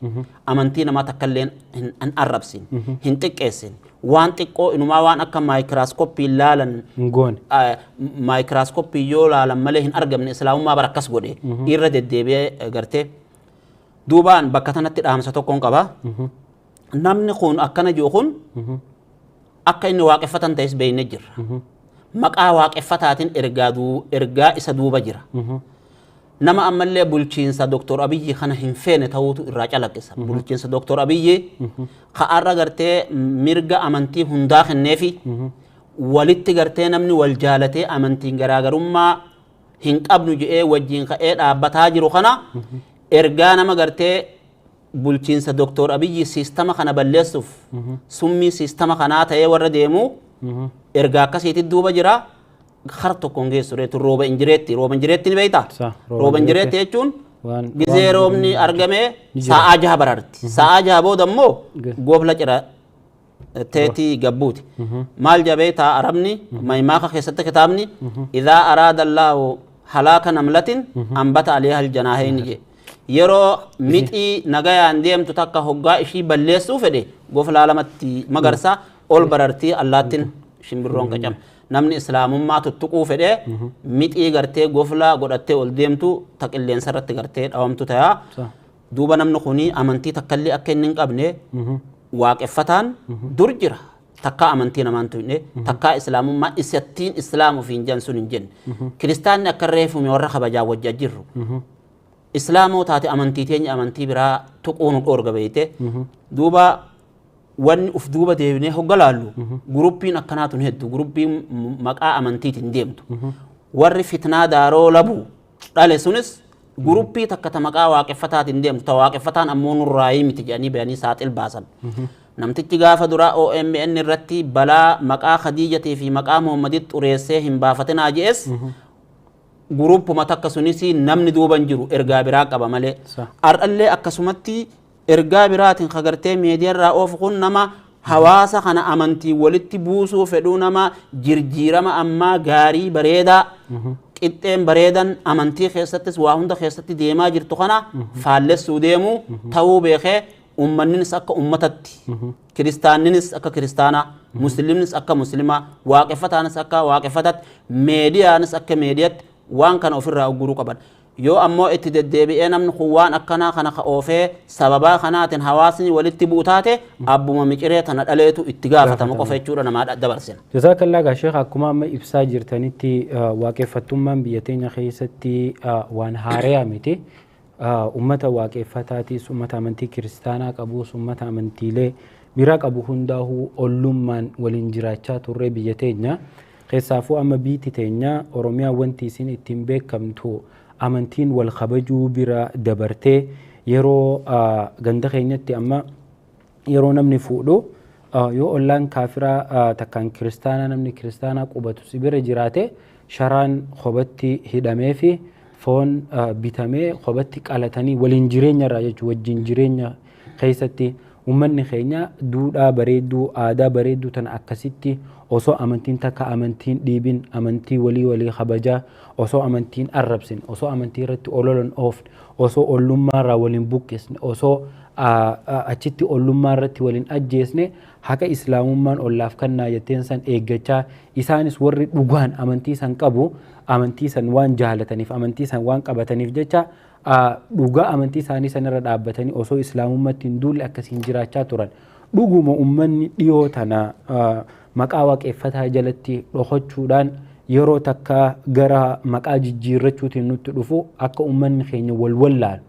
Amantii namaa takka illee hin arrabsin, hin xiqqeessin. Waan xiqqoo inumaa waan akka maayikiraaskooppii laalan maayikiraaskooppii yoo laalan malee hin argamne Islaamummaa bara akkas godhe irra deddeebi'ee gartee. Duubaan bakka tanatti dhaamsa tokkoon qaba. Namni kun akkana jiru kun akka inni waaqeffatan ta'es beeknee jirra. Maqaa waaqeffataatiin ergaa isa duuba jira. Nama ammallee bulchiinsa Doktor Abiyyi kana hin feene ta'uutu irraa calaqqisa. Bulchiinsa Doktor Abiyyi ka'arra gartee mirga amantii hundaa kenneefi walitti gartee namni wal jaalatee amantiin garaagarummaa hin qabnu jedhee wajjin ka'ee dhaabbataa jiru kana ergaa nama gartee bulchiinsa Doktor Abiyyi siistama kana balleessuuf summii siistama kanaa ta'ee warra deemu ergaa akkasiitti duuba jira. Har tokkoon geessu reetu rooba injireetti. Rooba injireetti ni beektaa? Rooba injireetti jechuun gizee roobni argame sa'aa 6 bararti. Sa'aa 6 booda immoo gobla cira teetii gabbuuti. Maal jabeetaa Arabni maymaaka keessatti kitaabni idhaa araada Allaahu halaaka namlatin ambata aleeha aljanaaheeni jedhe. Yeroo mixii nagayaan deemtu takka hoggaa ishii balleessuu fedhe goflaa lamatti magarsa ol barartii allaattiin shimbirroon qacama. Namni islaamummaa tuttuquu fedhee mixii gartee goflaa godhattee ol deemtu ta qilleensa irratti gartee dhawamtu ta'a. Duuba namni kuni amantii takkallee akka inni hin qabne waaqeffataan dur jira. Takkaa amantii namaan tuqne, takkaa islaamummaa isattiin islaam ofiin jedhan sun hin jenne. Kiristaanni akka reefume warra kabajaa wajjin jirru. Islaamoo taate amantii teenya amantii biraa tuquu nu dhoorga beeyte. Duuba wanni uf duuba deebinee hogga laallu guruppiin akkanaa tun hedduu guruppiin maqaa amantiitiin deemtu. Warri fitnaa daaroo labu dhale sunis guruppii takka ta maqaa waaqeffataatiin deemtu ta waaqeffataan ammoo nurraayii miti jedhanii bayanii saaxil baasan. Namtichi gaafa duraa OMN irratti balaa maqaa Khadiijatii fi maqaa Muhammaditti xureessee hin baafatinaa je'es guruppuma takka sunis namni duuba hin jiru ergaa biraa qaba malee. Har'allee akkasumatti ergaa biraatiin kagartee miidiyaarraa oofu kun nama hawaasa kana amantii walitti buusuu fedhuu nama jirjiirama ammaa gaarii bareedaa qixxeen bareedan amantii keessattis waa hunda keessatti deemaa jirtu kana faallessuu deemu ta'uu beekee ummanninis akka ummatatti kiristaanninis akka kiristaanaa muslimnis akka muslimaa waaqeffataanis akka waaqeffatatti meediyaanis akka meediyatti waan kana ofirraa ugguruu qaban. Yoo ammoo itti deddeebi'ee namni kun waan akkanaa kana ka oofee sababaa kanaatiin hawaasni walitti bu'u taate abbuma miciree tana dhaleetu itti gaafatama qofa jechuudha namaa dabarsina. Jazaakallaa gaa Sheekh, akkuma amma ibsaa jirtanitti waaqeffattummaan biyya teenya keessatti waan haaraa miti. Ummata waaqeffataatis, ummata amantii kiristaanaa qabus, ummata amantiilee biraa qabu hundaa'uu ollummaan waliin jiraachaa turre biyya teenya. Keessaafuu amma biyyi teenya Oromiyaa wanti isin ittiin beekamtu amantiin wal kabajuu bira dabartee yeroo ganda keenyatti amma yeroo namni fuudhu yoo ollaan kaafiraa takkaan kiristaanaa namni kiristaanaa qubatu si bira jiraate sharaan kophatti hidhamee fi foon bitamee kophatti qalatanii waliin jireenya irraa jechuudha wajjin jireenya keessatti ummanni keenya duudhaa bareedduu aadaa bareedduu tana akkasitti osoo amantiin takka amantiin dhiibin amantii walii walii kabajaa osoo amantiin arrabsin osoo amantii irratti ololan oofne osoo ollummaa irraa waliin buqqisne osoo achitti ollummaa irratti waliin ajjeesne haqa islaamummaan ollaaf kannaa jetteen san eeggachaa isaanis warri dhugaan amantii san qabu amantii san waan jaalataniif amantii san waan qabataniif jecha dhugaa amantii isaanii sanarra dhaabbatanii osoo islaamummaatti hin duulle akkasiin jiraachaa turan. Dhuguma ummanni dhiyoo tana maqaa waaqeffataa jalatti dhokachuudhaan yeroo takka gara maqaa jijjiirrachuutiin nutti dhufu akka ummanni keenya wal wallaalu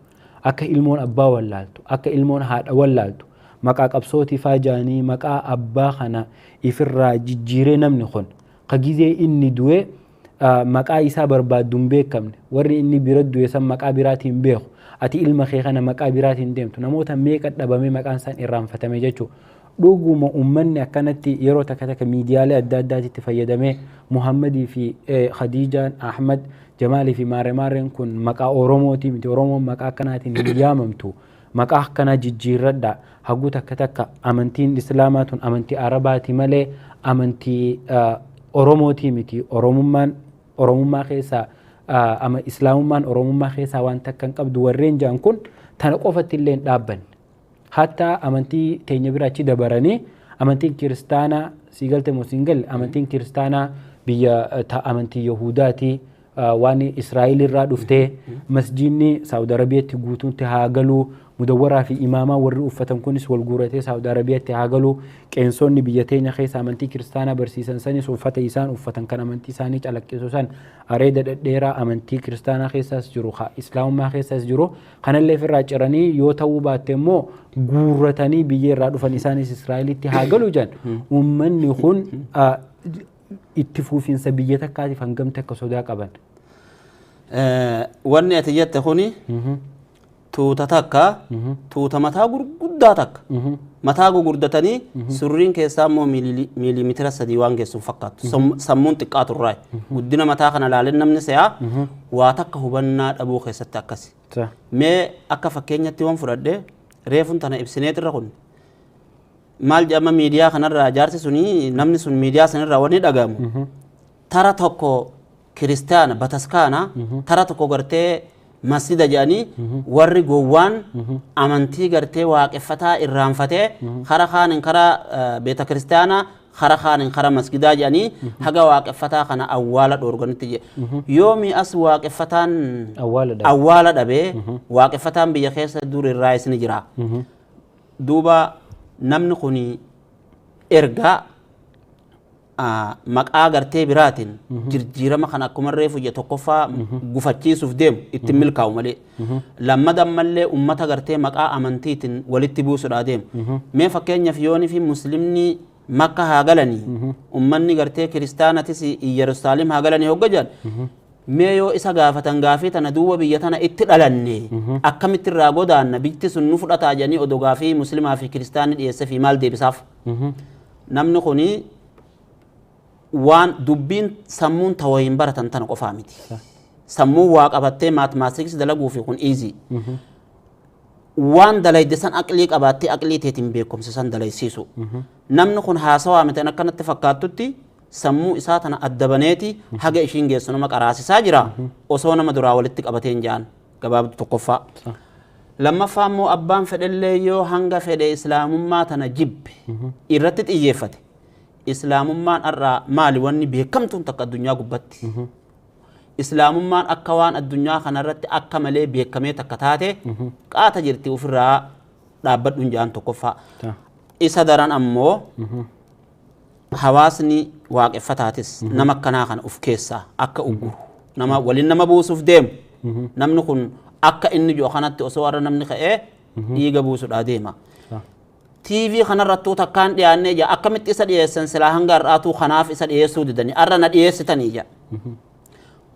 akka ilmoon abbaa wallaaltu akka ilmoon haadha wallaaltu maqaa qabsootii faa jaanii maqaa abbaa kana ifirraa jijjiiree namni kun ka gizee inni du'e maqaa isaa barbaaddu hin beekamne warri inni bira du'e san maqaa biraatiin beeku ati ilma kee kana maqaa biraatiin deemtu namoota meeqa dhabame maqaan isaan irraanfatame jechuudha. Dhuguma ummanni akkanatti yeroo takka takka miidiyaalee adda addaatitti fayyadamee Muhammadii fi Khadiijaan Ahmad Jamaalii fi Maaree Maareen kun maqaa Oromooti miti Oromoon maqaa akkanaatiin hin yaamamtu maqaa akkanaa jijjiirradha haguu takka takka amantiin Islaamaa tun amantii Arabaati malee amantii Oromooti miti Oromummaan Oromummaa keessaa Islaamummaan Oromummaa keessaa waan takka hin qabdu warreen jedhan kun tana qofatti illee hin dhaabbanne. Hatta amantii teenya bira achi dabaranii amantiin kiristaanaa sii galte moo siin galle amantiin kiristaanaa biyya amantii Yahudaati waan Israa'el irraa dhuftee masjiidni Saawud Arabiyaatti guutuutti haa galuu, mudawwaraa fi imaamaa warri uffatan kunis wal guuratee Saawud Arabiyaatti haa galuu, qeensonni biyya teenya keessa amantii kiristaanaa barsiisan sanis uffata isaan uffatan kan amantii isaanii calaqqisu san areeda dhedheeraa amantii kiristaanaa keessaas jiru islaamummaa keessaas jiru kanallee ofirraa ciranii yoo ta'uu baatte immoo guurratanii biyya irraa dhufan isaanis Israa'elitti haa galu jedhan. Uummanni kun itti fufiinsa biyya takkaatiif hangamte akka sodaa qaban. Wanni ati jette kuni tuuta takka, tuuta mataa gurguddaa takka, mataa gugurdatanii surriin keessaa immoo miilimitira 3 waan geessu fakkaattu sammuun xiqqaatu irraa guddina mataa kana ilaaleen namni se'aa waa takka hubannaa dhabuu keessatti akkasi. Mee akka fakkeenyatti waan fudhadhe reefun tana ibsineet irra kun maal jedhama miidiyaa kanarraa jaarsi suni namni sun miidiyaa sanirraa wanni dhagahamu tara tokko kiristaana bataskaana tara tokko gartee masjida jedhanii warri gowwaan amantii gartee waaqeffataa irraanfatee kara kaanin kara beeta kiristaanaa kara kaanin kara masgidaa jedhanii haga waaqeffataa kana awwaala dhoorganitti jedhe. Yoomi as waaqeffataan awwaala dhabee waaqeffataan biyya keessa dur irraa isni jira. Duuba namni kun ergaa maqaa gartee biraatiin jirjiirama kan akkuma reefu ija tokkoffaa gufachiisuuf deemu ittiin milkaa'u malee lammada ammallee ummata gartee maqaa amantiitiin walitti buusuudhaa deemu. Mee fakkeenyaaf yoonii fi muslimni Makka haa galanii ummanni gartee kiristaanatis Yerusaalem haa galanii hogga jedhan mee yoo isa gaafatan gaafii tana duuba biyya tana itti dhalanne akkamitti irraa godaanna biyyi sun nu fudhataa jedhanii odoo gaafii muslimaa fi kiristaanni dhiyeesse fi maal deebisaaf? Namni kuni waan dubbiin sammuun tawayin baratan tana qofaa miti. Sammuun waa qabattee maatmaatiks dalaguu fi kun easy. Waan dalayde san aqlii qabaattee aqlii teetiin beekumsa san dalaysiisu. Namni kun haasawaa miti akkanatti fakkaattutti sammuu isaa tana adda baneeti haga ishiin geessu nama qaraasisaa jira osoo nama duraa walitti qabateen ja'an gabaabdu tokkoffaa. Lammaffaa immoo abbaan fedhellee yoo hanga fedhe islaamummaa tana jibbe irratti xiyyeeffate. Islaamummaan har'aa maali wanni beekamtuun takka addunyaa gubbatti. Islaamummaan akka waan addunyaa kanarratti akka malee beekamee takka taate qaata jirti ofirraa dhaabbadhuun ja'an tokkoffaa. Isa daran ammoo hawaasni waaqeffataatis nama akkanaa kana of keessaa akka ugguru nama waliin nama buusuuf deemu namni kun akka inni jiru kanatti osoo har'a namni ka'ee dhiiga buusuudhaa deema. TV kanarrattuu takkaan dhiyaannee jaa akkamitti isa dhiyeessan silaa hanga har'aatuu kanaaf isa dhiyeessuu didanii har'a na dhiyeessitanii jaa.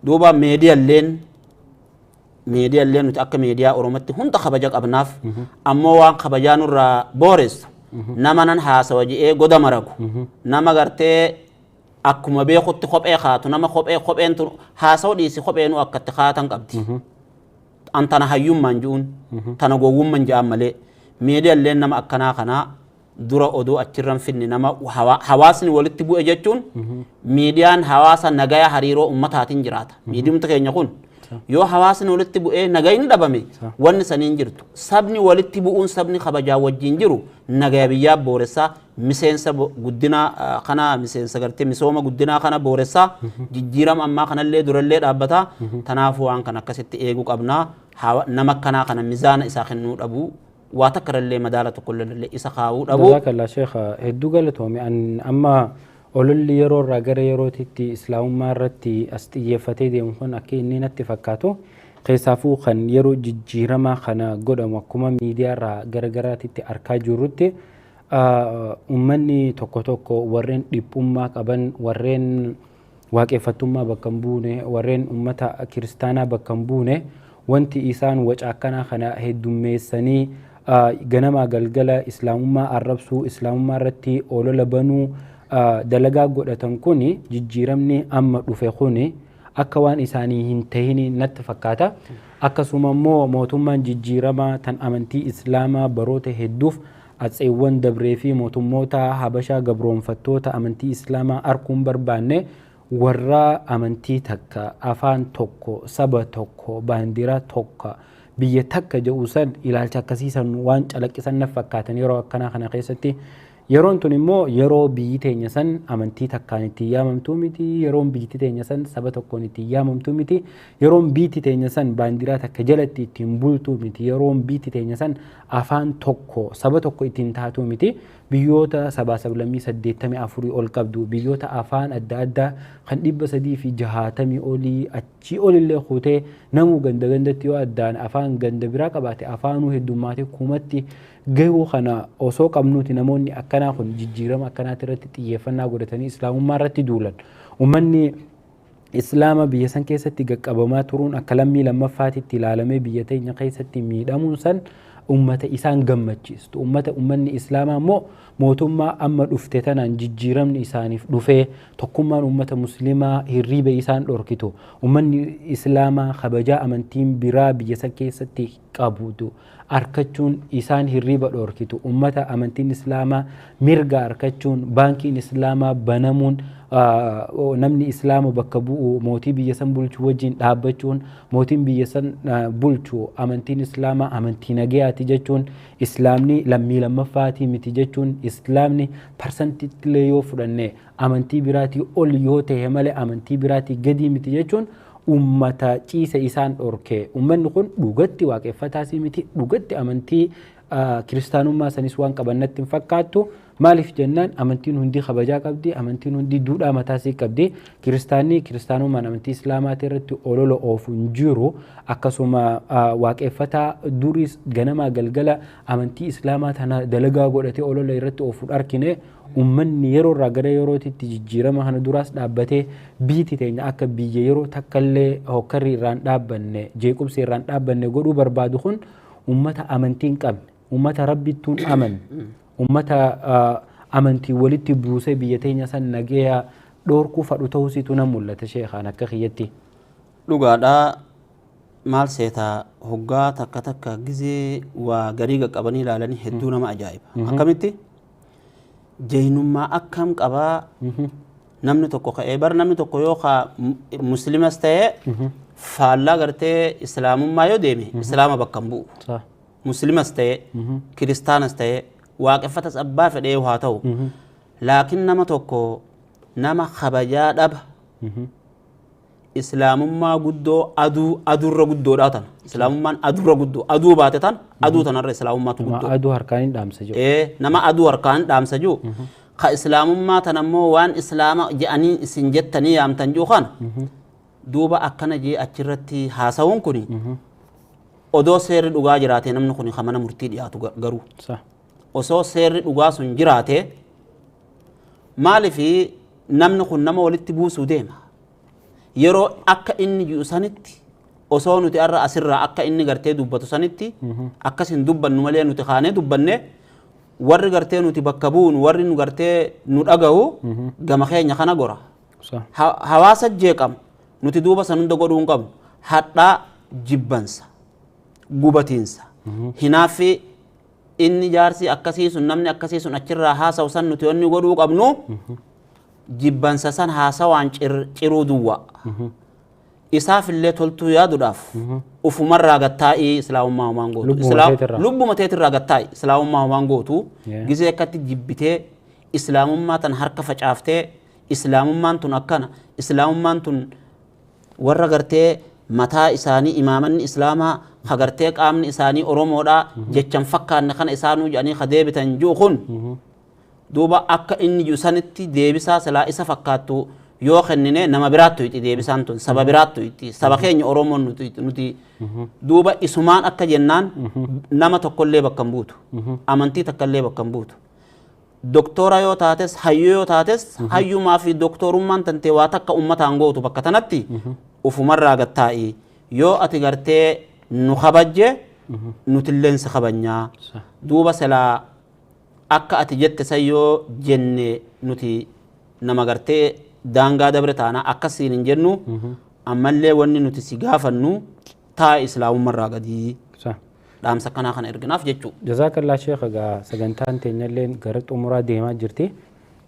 Duuba miidiyaalleen nuti akka miidiyaa Oromootti hunda kabaja qabnaaf ammoo waan kabajaa nurraa booressu nama nan haasawa je'ee goda maragu nama gartee akkuma beekutti kophee kaatu nama kopheen haasawa dhiisi kopheenuu akkatti kaatan qabdi. An tana hayyummaan ji'uun tana gowwummaan ji'an malee miidiyaalleen nama akkanaa kanaa dura oduu achirran finne nama hawaasni walitti bu'e jechuun miidiyaan hawaasa nagaya hariiroo ummataatiin jiraata. Miidiyumti keenya kun yoo hawaasni walitti bu'ee nagayni dhabame wanni saniin jirtu. Sabni walitti bu'uun sabni kabajaa wajjin jiru nagaya biyyaa booressaa miseensa guddinaa kana miseensa gartee misooma guddinaa kana booressaa jijjiirama ammaa kanallee durallee dhaabbataa. Tanaafuu waan kan akkasitti eeguu qabnaa nama akkanaa kana mizaana isaa kennuu dhabuu waa takka irrallee madaala tokkollee isa kaa'uu dhabuu. Jazakallah Sheekh hedduu galatoome. An amma ololli yeroo irraa gara yerootitti islaamummaa irratti as xiyyeeffatee deemu kun akka inni natti fakkaatu keessaafuu kan yeroo jijjiiramaa kana godhamu akkuma miidiyaa irraa gara garaatitti argaa jirrutti uummanni tokko tokko warreen dhiphummaa qaban warreen waaqeffattummaa bakka hin buune warreen uummata kiristaanaa bakka hin buune wanti isaan waca akkanaa kana heddummeessanii ganamaa galgala islaamummaa arrabsuu islaamummaa irratti olola banuu dalagaa godhatan kuni jijjiiramni amma dhufe kuni akka waan isaanii hin tahini natti fakkaata. Akkasuma immoo mootummaan jijjiiramaa tan amantii islaamaa baroota hedduuf atseewwan dabree fi mootummoota habashaa gabroonfattoota amantii islaamaa arguun barbaanne warra amantii takka afaan tokko saba tokko baandiraa tokko biyya takka jedhu san ilaalcha akkasiisan waan calaqqisan na fakkaatan yeroo akkanaa kana keessatti Yeroon tun immoo yeroo biyyi teenya san amantii takkaan ittiin yaamamtuu miti, yeroon biyyi teenya san saba tokkoon ittiin yaamamtuu miti, yeroon biyyi teenya san baandiraa takka jalatti ittiin bultuu miti, yeroon biyyi teenya san afaan tokko saba tokko ittiin taatuu miti. Biyyoota sabaa sablammii 84 ol qabdu, biyyoota afaan adda addaa kan 360 olii achii olillee kuutee namuu ganda gandatti yoo addaan afaan ganda biraa qabaate afaanuu heddummaatee kumatti gahuu kana osoo qabnuuti namoonni akkanaa kun jijjiirama akkanaati irratti xiyyeeffannaa godhatanii islaamummaa irratti duulan. Uummanni islaama biyya san keessatti qaqqabamaa turuun akka lammii lammaffaatitti ilaalamee biyya teenya keessatti miidhamuun san ummata isaan gammachiistu. Uummanni islaamaa immoo mootummaa amma dhufte tanaan jijjiiramni isaaniif dhufee tokkummaan ummata muslimaa hirriiba isaan dhorkitu. Uummanni islaamaa kabajaa amantiin biraa biyya san keessatti qabutu argachuun isaan hirriiba dhorkitu. Ummata amantiin islaamaa mirga argachuun, baankiin islaamaa banamuun, namni islaama bakka bu'u mootii biyya san bulchu wajjin dhaabbachuun, mootiin biyya san bulchu amantiin islaamaa amantii nagayaati jechuun, islaamni lammii lammaffaatii miti jechuun, islaamni parsantiilee yoo fudhanne amantii biraatii ol yoo ta'e malee amantii biraatii gadii miti jechuun ummata ciisa isaan dhorke. Uummanni kun dhugatti waaqeffataasii miti, dhugatti amantii kiristaanummaa sanis waan qabannatti hin fakkaattu. Maaliif jennaan amantiin hundi kabajaa qabdi, amantiin hundi duudhaa mataasii qabdi. Kiristaanni kiristaanummaan amantii islaamaatii irratti olola oofu hin jiru. Akkasuma waaqeffataa duriis ganamaa galgala amantii islaamaa tana dalagaa godhatee olola irratti oofuun argine. Uummanni yeroo irraa gara yerootitti jijjiirama kana duraas dhaabbatee biyyi teenya akka biyya yeroo takkallee hokkarri irraan dhaabbanne, jeequmsi irraan dhaabbanne godhuu barbaadu kun uummata amantii hin qabne, uummata rabbittuun amanne, uummata amantii walitti buusee biyya teenya san nagaya dhorkuu fadhu ta'uusiitu nan mul'ata sheekaan akka kiyyatti. Dhugaadhaa maal seetaa hoggaa takka takka gizee waa garii qaqqabanii ilaalanii hedduu nama ajaa'iba. Akkamitti? Jeenummaa akkam qabaa namni tokko ka'ee bar namni tokko yoo muslimas ta'ee faallaa gartee islaamummaa yoo deeme islaama bakka hin bu'u. Muslimas ta'ee kiristaanas ta'ee waaqeffatas abbaa fedhee haa ta'u. Laakiin nama tokko nama kabajaa dhaba islaamummaa guddoo aduu aduurra guddoodhaa tana. Islaamummaan aduurra guddoo aduu baate tan aduu tanarra islaamummaatu guddoo. Aduu harkaan hin dhaamsa jiru. Nama aduu harkaan hin dhaamsa jiru. Ka islaamummaa tan ammoo waan islaama je'anii isin jettanii yaamtan jiru kana duuba akkana jee achirratti haasawuun kuni odoo seerri dhugaa jiraate namni kun mana murtii dhiyaatu garuu. Osoo seerri dhugaa sun jiraate maaliif namni kun nama walitti buusuu deema? Yeroo akka inni jiru sanitti osoo nuti har'a asirraa akka inni gartee dubbatu sanitti akkas hin dubbannu malee nuti kaanee dubbanne warri gartee nuti bakka bu'uun warri nu gartee nu dhaga'u gama keenya kana gora. Hawaasa jeeqama nuti duuba san hunda godhuu hin qabnu. Hadhaa jibbansa gubatiinsa hinaaffii inni jaarsi akkasii sun namni akkasii sun achirraa haasa'u san nuti wanni godhuu qabnu jibbansa san haasawaan ciruu duwwaa. Isaaf illee toltuu yaaduudhaaf ufumarraa gattaa'ii islaamummaa homaan gootu. Lubbuma teetirraa gattaa'i islaamummaa homaan gootu. Gizee akkatti jibbitee islaamummaa tan harka facaaftee islaamummaan tun akkana islaamummaan tun warra gartee mataa isaanii imaamanni islaamaa ka gartee qaamni isaanii Oromoodhaa jechan fakkaanne kana isaanuu jedhanii ka deebitan ji'u kun duuba akka inni ji'u sanitti deebisaa silaa isa fakkaattu yoo kennine nama biraattu itti deebisaan tun saba biraattu itti saba keenya Oromoon nuti duuba isumaan akka jennaan nama tokkollee bakka hin buutu amantii takkallee bakka hin buutu. Doktora yoo taates hayyuu yoo taates hayyumaa fi doktorummaan tantee waa takka uummataan gootu bakka tanatti ufumarraa gattaa'i yoo ati gartee nu kabajje nutilleen si kabajnaa duuba silaa akka ati jette san yoo jenne nuti nama gartee daangaa dabre taana akkasiin hin jennu ammallee wanni nuti si gaafannu taa islaamummarraa gadii dhaamsa akkanaa kana erginaaf jechuudha. Jazaakallaa sheekh egaa sagantaan teenyallee gara xumuraa deemaa jirti.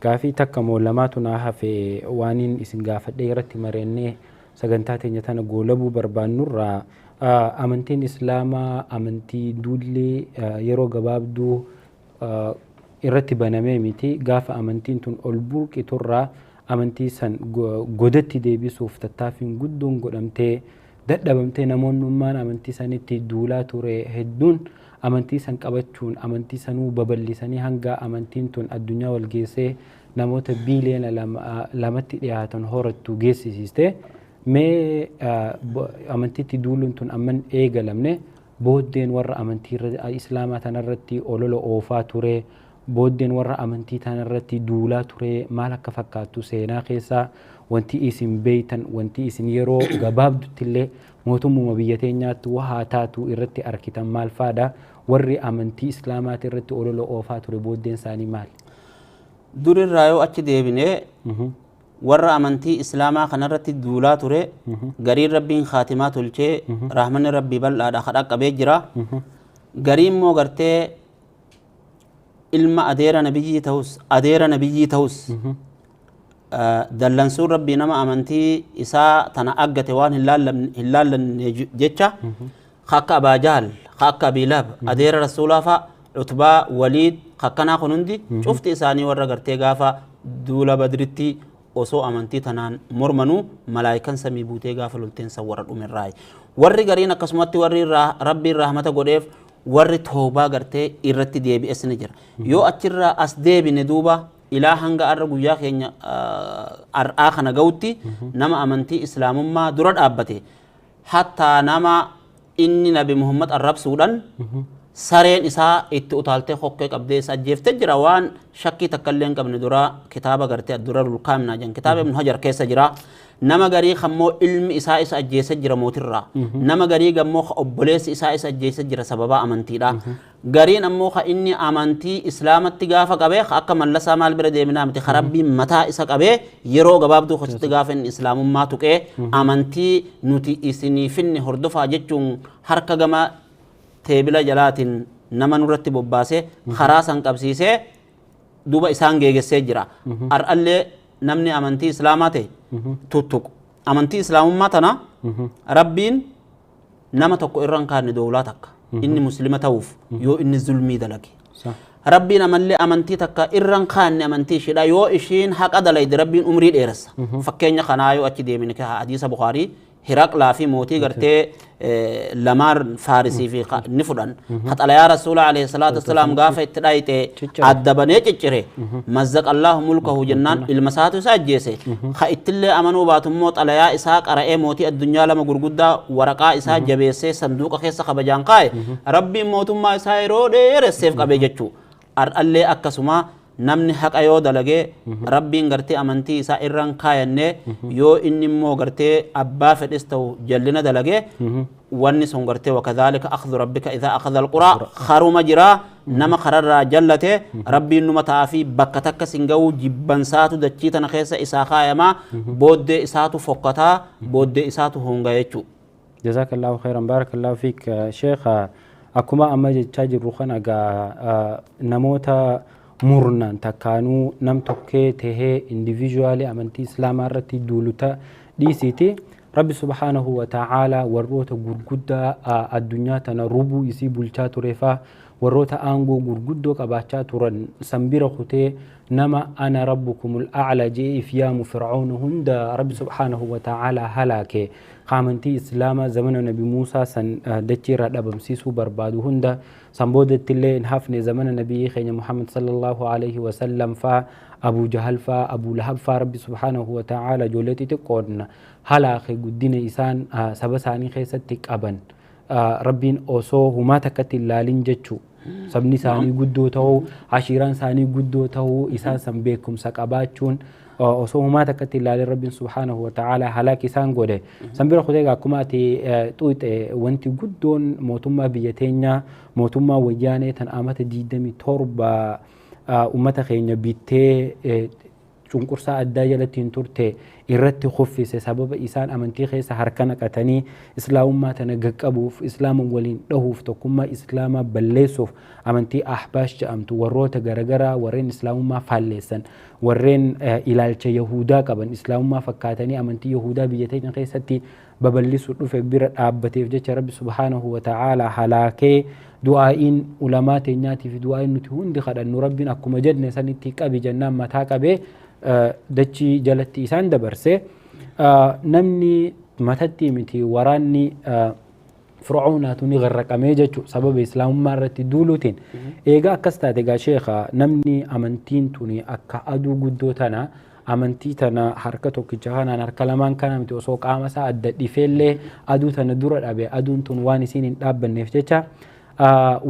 Gaafii takka moo lamaatu naa hafe waaniin isin gaafadhee irratti mareennee sagantaa teenya tana goolabuu barbaannurraa amantiin islaamaa amantii duulli yeroo gabaabduu Irratti banamee miti. Gaafa amantiin tun ol burqiturraa amantii san godatti deebisuuf tattaaffiin guddoon godhamtee dadhabamtee, namoonnummaan amantii sanitti duulaa ture hedduun amantii san qabachuun amantii sanuu babal'isanii hanga amantiin tun addunyaa wal geessee namoota biiliyoona 2tti dhiyaatan horattu geessisiiste. Mee amantiitti duuluun tun amman eegalamne, booddeen warra amantii islaamaa tanarratti olola oofaa ture, booddeen warra amantii tanarratti duulaa ture maal akka fakkaattu seenaa keessaa wanti isin beeytan, wanti isin yeroo gabaabdutti illee mootummuma biyya teenyaatti waa taatu irratti arkitan maal faadha? Warri amantii islaamaati irratti olola oofaa ture booddeen isaanii maal? Durirraa yoo achi deebinee, warra amantii islaamaa kanarratti duulaa ture gariin Rabbiin khaatimaa tolchee, rahmanni Rabbii bal'aadha, kadhaa qabee jira. Gariin immoo gartee ilma adeera nabiyyii ta'us, adeera nabiyyii ta'us, dallansuun Rabbii nama amantii isaa tana aggate waan hin laallanne jecha, akka Abaa Jahal, akka Abii Lahab, adeera rasuulaa fa'a, Utbaa, Waliid, akkanaa kun hundi cufti isaanii warra gartee gaafa duula Badritti osoo amantii tanaan mormanuu malaayikan samii buutee gaafa lolteen san warra dhumerraayi. Warri gariin akkasumatti warri Rabbiin rahmata godheef, warri toobaa gartee irratti deebi'es ni jira. Yoo achirraa as deebine duuba ilaa hanga arra guyyaa keenya ar'aa kana ga'utti, nama amantii islaamummaa dura dhaabbate, hattaa nama inni Nabi Muhammad arrabsuudhaan sareen isaa itti utaaltee hokkee qabdee isa ajjeeftee jira, waan shakkii takka illee hin qabne dura kitaaba gartee Addurarul Kaamnaa jedhan, kitaaba Ibn Hajar keessa jira. Nama garii kammoo ilmi isaa isa ajjeese jira mootirraa. Nama garii gammoo ka obboleessi isaa isa ajjeese jira sababa amantiidha. Gariin ammoo ka inni amantii islaamatti gaafa qabee, ka akka Mallasaa maal bira deeminaa miti, ka Rabbiin mataa isa qabee yeroo gabaabduu keessatti gaafa inni islaamummaa tuqee amantii nuti isinii finne hordofaa jechuun harka gama teebila jalaatiin nama nurratti bobbaasee karaa san qabsiisee duuba isaan geegessee jira. Har'allee namni amantii islaamaa ta'e tuttuqu. Amantii islaamummaa tana Rabbiin nama tokko irra hin kaanne doolaa takka. Inni muslima ta'uuf yoo inni zulmii dalage. Rabbiin amallee amantii takka irra hin kaanne amantii isheedha, yoo ishiin haqa dalayde Rabbiin umrii dheeressa. Fakkeenya kanaa yoo achi deemine, hadiisa Bukaarii, Hiraqlaa fi mootii gartee lamaan Faarisii fi ni fudhan. Xalayaa Rasuula alayhi salaatu wassalaam gaafa itti dhayxe adda banee ciccire. Mazzaqallaahu mulkahu jennaan ilma isaatu isa ajjeese. Ka ittillee amanuu baatu immoo xalayaa isaa qara'ee mootii addunyaa lama gurguddaa waraqaa isaa jabeessee sanduuqa keessa kabajaan kaa'e. Rabbiin mootummaa isaa yeroo dheeresseef qabee jechuu. Har'allee akkasuma namni haqa yoo dalagee Rabbiin gartee amantii isaa irraan kaayanne, yoo inni immoo gartee abbaa fedhis ta'u jallina dalagee, wanni sun gartee wakadhaalika akhdhu rabbika idhaa akhadha alquraa karuma jira. Nama kararraa jallate Rabbiin numa ta'aa fi bakka takka sin ga'uu, jibbansaatu dachii tana keessa isaa kaayamaa, booddee isaatu fokkataa, booddee isaatu honga jechuu. Jazakallahu khairan, barakallahu fiik sheekha. Akkuma amma jechaa jirru kana egaa, namoota murnaan takkaanuu nam tokkee tahee individually amantii islaamaa irratti duuluta dhiisiiti, Rabbi subhaanahu wa ta'aalaa warroota gurguddaa addunyaa tana rubuu isii bulchaa tureefaa, warroota aangoo gurguddoo qabaachaa turan san bira kutee, nama ana rabbukumul a'la je'ee if yaamu Fir'auna hunda Rabbi subhaanahu wa ta'aalaa halaake. Amantii islaamaa zamana Nabi Muusaa san dachii irraa dhabamsiisuu barbaadu hunda san boodatti illee hin hafne. Zamana nabiyyi keenya Muhammad sallallahu alaihi wasallam faa, Abu Jahal faa, Abu Lahab faa Rabbi subhaanahu wa ta'aalaa ijoollee xixiqqoon halaake. Guddina isaan saba isaanii keessatti qaban Rabbiin osoo humaa takkatti hin laalin jechuu, sabni isaanii guddoo ta'uu, ashiiraan isaanii guddoo ta'uu, isaan san beekumsa qabaachuun osoo humaa takkatti hin laalin Rabbiin subhaanahu wa ta'aalaa halaak isaan godhe. San bira kutee, akkuma ati xuyxe, wanti guddoon mootummaa biyya teenyaa, mootummaa Wayyaanee tan amata 27 ummata keenya bittee cunqursaa addaa jalatti hin turte irratti kuffise, sababa isaan amantii keessa harka naqatanii islaamummaa tana gaqqabuuf, islaama waliin dhahuuf, tokkummaa islaamaa balleessuuf amantii Ahbaash jedhamtu, warroota garagaraa warreen islaamummaa faalleessan, warreen ilaalcha yahudaa qaban, islaamummaa fakkaatanii amantii yahudaa biyya teenya keessatti babal'isuu dhufe bira dhaabbateef jecha Rabbi subhaanahu wa ta'aalaa halaakee. Du'aa'iin ulamaa teenyaatii fi du'aa'iin nuti hundi kadhannu Rabbiin akkuma jenne sanitti qabi jennaan mataa qabee dachii jalatti isaan dabarse. Namni matatti miti waraanni Fir'aunaatu ni garraqamee jechuudha sababa islaamummaa irratti duuluutiin. Egaa akkas taate egaa sheekha namni amantiin tuni akka aduu guddoo tana amantii tana harka tokkicha kanaan harka lamaan kana miti osoo qaama isaa adda dhifeellee aduu tana dura dhabe aduun tun waan isiin hin dhaabbanneef jecha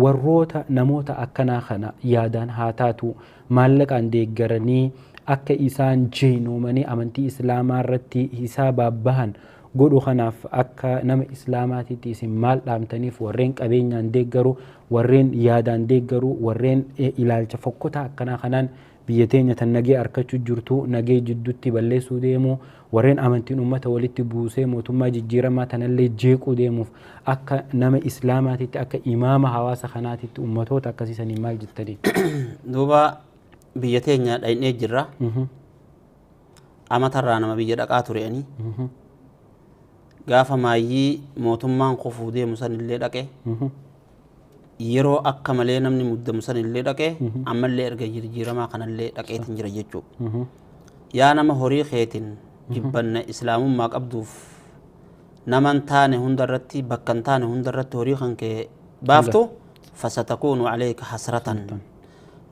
warroota namoota akkanaa kana yaadaan haa taatu maallaqaan deeggaranii akka isaan jeenoomanii amantii islaamaa irratti hisaabaa bahan godhu kanaaf akka nama islaamaatitti isin maal dhaamtaniif warreen qabeenyaan deeggaru warreen yaadaan deeggaru warreen ilaalcha fokkotaa akkanaa kanaan biyya teenya tan nagee arkachuu jirtu nagee jidduutti balleessuu deemu warreen amantiin uummata walitti buusee mootummaa jijjiiramaa tanallee jeequu deemuuf akka nama islaamaatitti akka imaama hawaasa kanaatitti uummatoota akkasiisanii maal jettanii? Duuba biyya teenya dhaynee jirra. Amatarraa nama biyya dhaqaa tureeni. Gaafa maayyii mootummaan kufuu deemu sanillee dhaqe. Yeroo akka malee namni muddamu sanillee dhaqe ammallee erga jijjiiramaa kanallee dhaqeetiin jira jechuudha. Yaa nama horii keetiin jibbanna islaamummaa qabduuf nama hin taane hundarratti bakka hin taane hundarratti horii kan kee baaftu fasatakuunu aleeka hasratan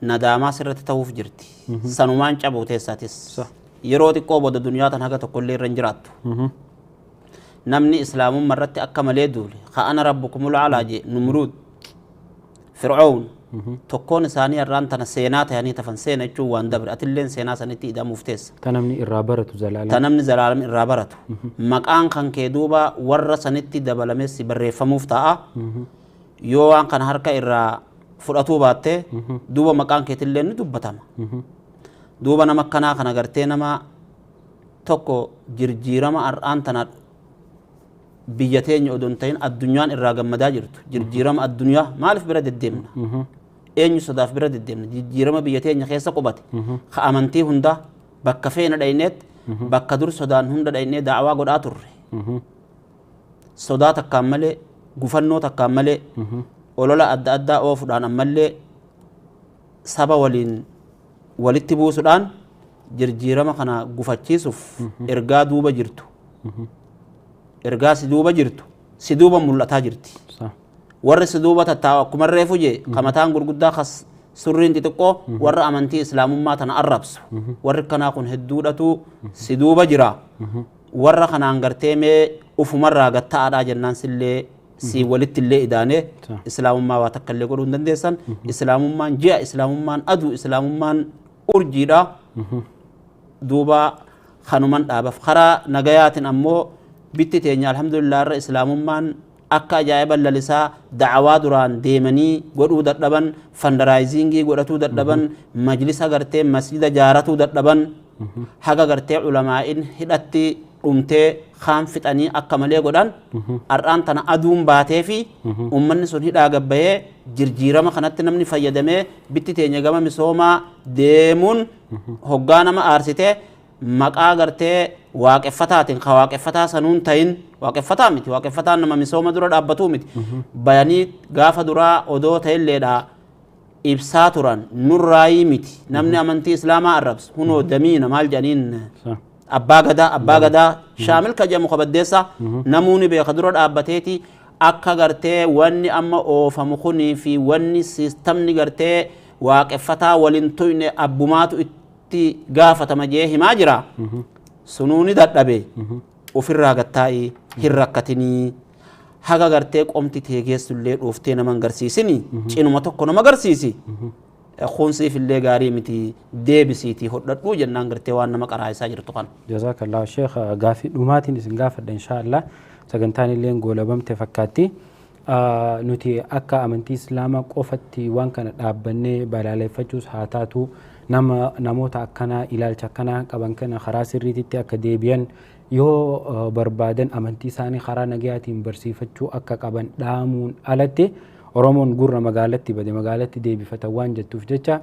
nadaamaa sirratti ta'uuf jirti. Sanumaan cabuu teessaatis. Yeroo xiqqoo booda duniyaa tan haga tokkollee irra hin jiraattu. Namni islaamummaa irratti akka malee duule ka'ana rabbukumul alaa jee Numruud Fir'aun tokkoon isaanii irraan tana seenaa ta'anii tafan seena jechuun waan dabre atilleen seenaa sanitti hidhamuuf teessa. Ta namni irraa baratu zalaalam. Ta namni zalaalam irraa baratu. Maqaan kan kee duuba warra sanitti dabalames barreeffamuuf ta'a. Yoo waan kana harka irraa fudhatuu baatte duuba maqaan keetillee ni dubbatama. Duuba nama akkanaa kana gartee nama tokko jirjiirama har'aan tana biyya teenya odoo hin ta'in addunyaan irraa gammadaa jirtu. Jirjiirama addunyaa maaliif bira deddeemna? Eenyu sodaaf bira deddeemna? Jijjiirama biyya teenya keessa qubate. Ka amantii hundaa bakka feena dhayneet bakka dur sodaan hunda dhaynee da'awaa godhaa turre. Sodaa takkaan malee gufannoo takkaan malee olola adda addaa oofuudhaan ammallee saba waliin walitti buusuudhaan jirjiirama kana gufachiisuuf ergaa duuba jirtu. Ergaa si duuba jirtu si duuba mul'ataa jirti. Warri si duuba tattaa'u akkuma reefu jee kamataan gurguddaa kas surriin xixiqqoo warra amantii islaamummaa tana arrabsu. Warri kanaa kun hedduudhatu si duuba jira. Warra kanaan gartee mee ufumarraa gatta'aadhaa jennaan sillee si walitti illee idaanee islaamummaa waa takka illee godhuu hin dandeessan. Islaamummaan ji'a, islaamummaan aduu, islaamummaan urjiidha. Duuba kanuman dhaabaf. Karaa nagayaatiin ammoo bitti teenya alhamdulillah irra islaamummaan akka ajaa'iba lalisaa da'awaa duraan deemanii godhuu dadhaban, fandaraayiziingii godhatuu dadhaban, majlisa gartee masjida jaaratuu dadhaban, haga gartee ulamaa'in hidhatti dhumtee kaan fixanii akka malee godhan har'aan tana aduun baatee fi uummanni sun hidhaa gabbayee jirjiirama kanatti namni fayyadamee bitti teenya gama misoomaa deemuun hoggaa nama aarsitee maqaa gartee waaqeffataatiin ka waaqeffataa sanuun ta'in waaqeffataa miti waaqeffataan nama misooma dura dhaabbatuu miti bayanii gaafa duraa odoo ta'elleedha ibsaa turan nurraayii miti namni amantii islaamaa arrabsu hunoo damiina maal jedhaniin abbaa gadaa shaamil ka jedhamu kabaddeessa namuuni beeka dura dhaabbateeti akka gartee wanni amma oofamu kunii fi wanni siistamni gartee waaqeffataa waliin tuyne abbumaatu itti gaafatama jee himaa jira. Sunuuni dadhabe ofirraa gattaa'ii hin rakkatinii haga gartee qomti tee geessullee dhooftee nama hin garsiisini cinuma tokko nama garsiisi. Kunsiif illee gaarii miti deebisiitii hodhadhuu jennaan gartee waan nama qaraa'isaa jirtu kana. Jazakallah Sheekh gaafii dhumaatiin isin gaafadha inshaallah sagantaan illee goolabamte fakkaatti. Nuti akka amantii islaamaa qofatti waan kana dhaabbannee balaaleffachuus haa taatu nama namoota akkanaa ilaalcha akkanaa qaban kana karaa sirriititti akka deebi'an yoo barbaadan amantii isaanii karaa nagayaatiin barsiifachuu akka qaban dhaamuun alatti Oromoon gurra magaalatti bade magaalatti deebifatan waan jettuuf jecha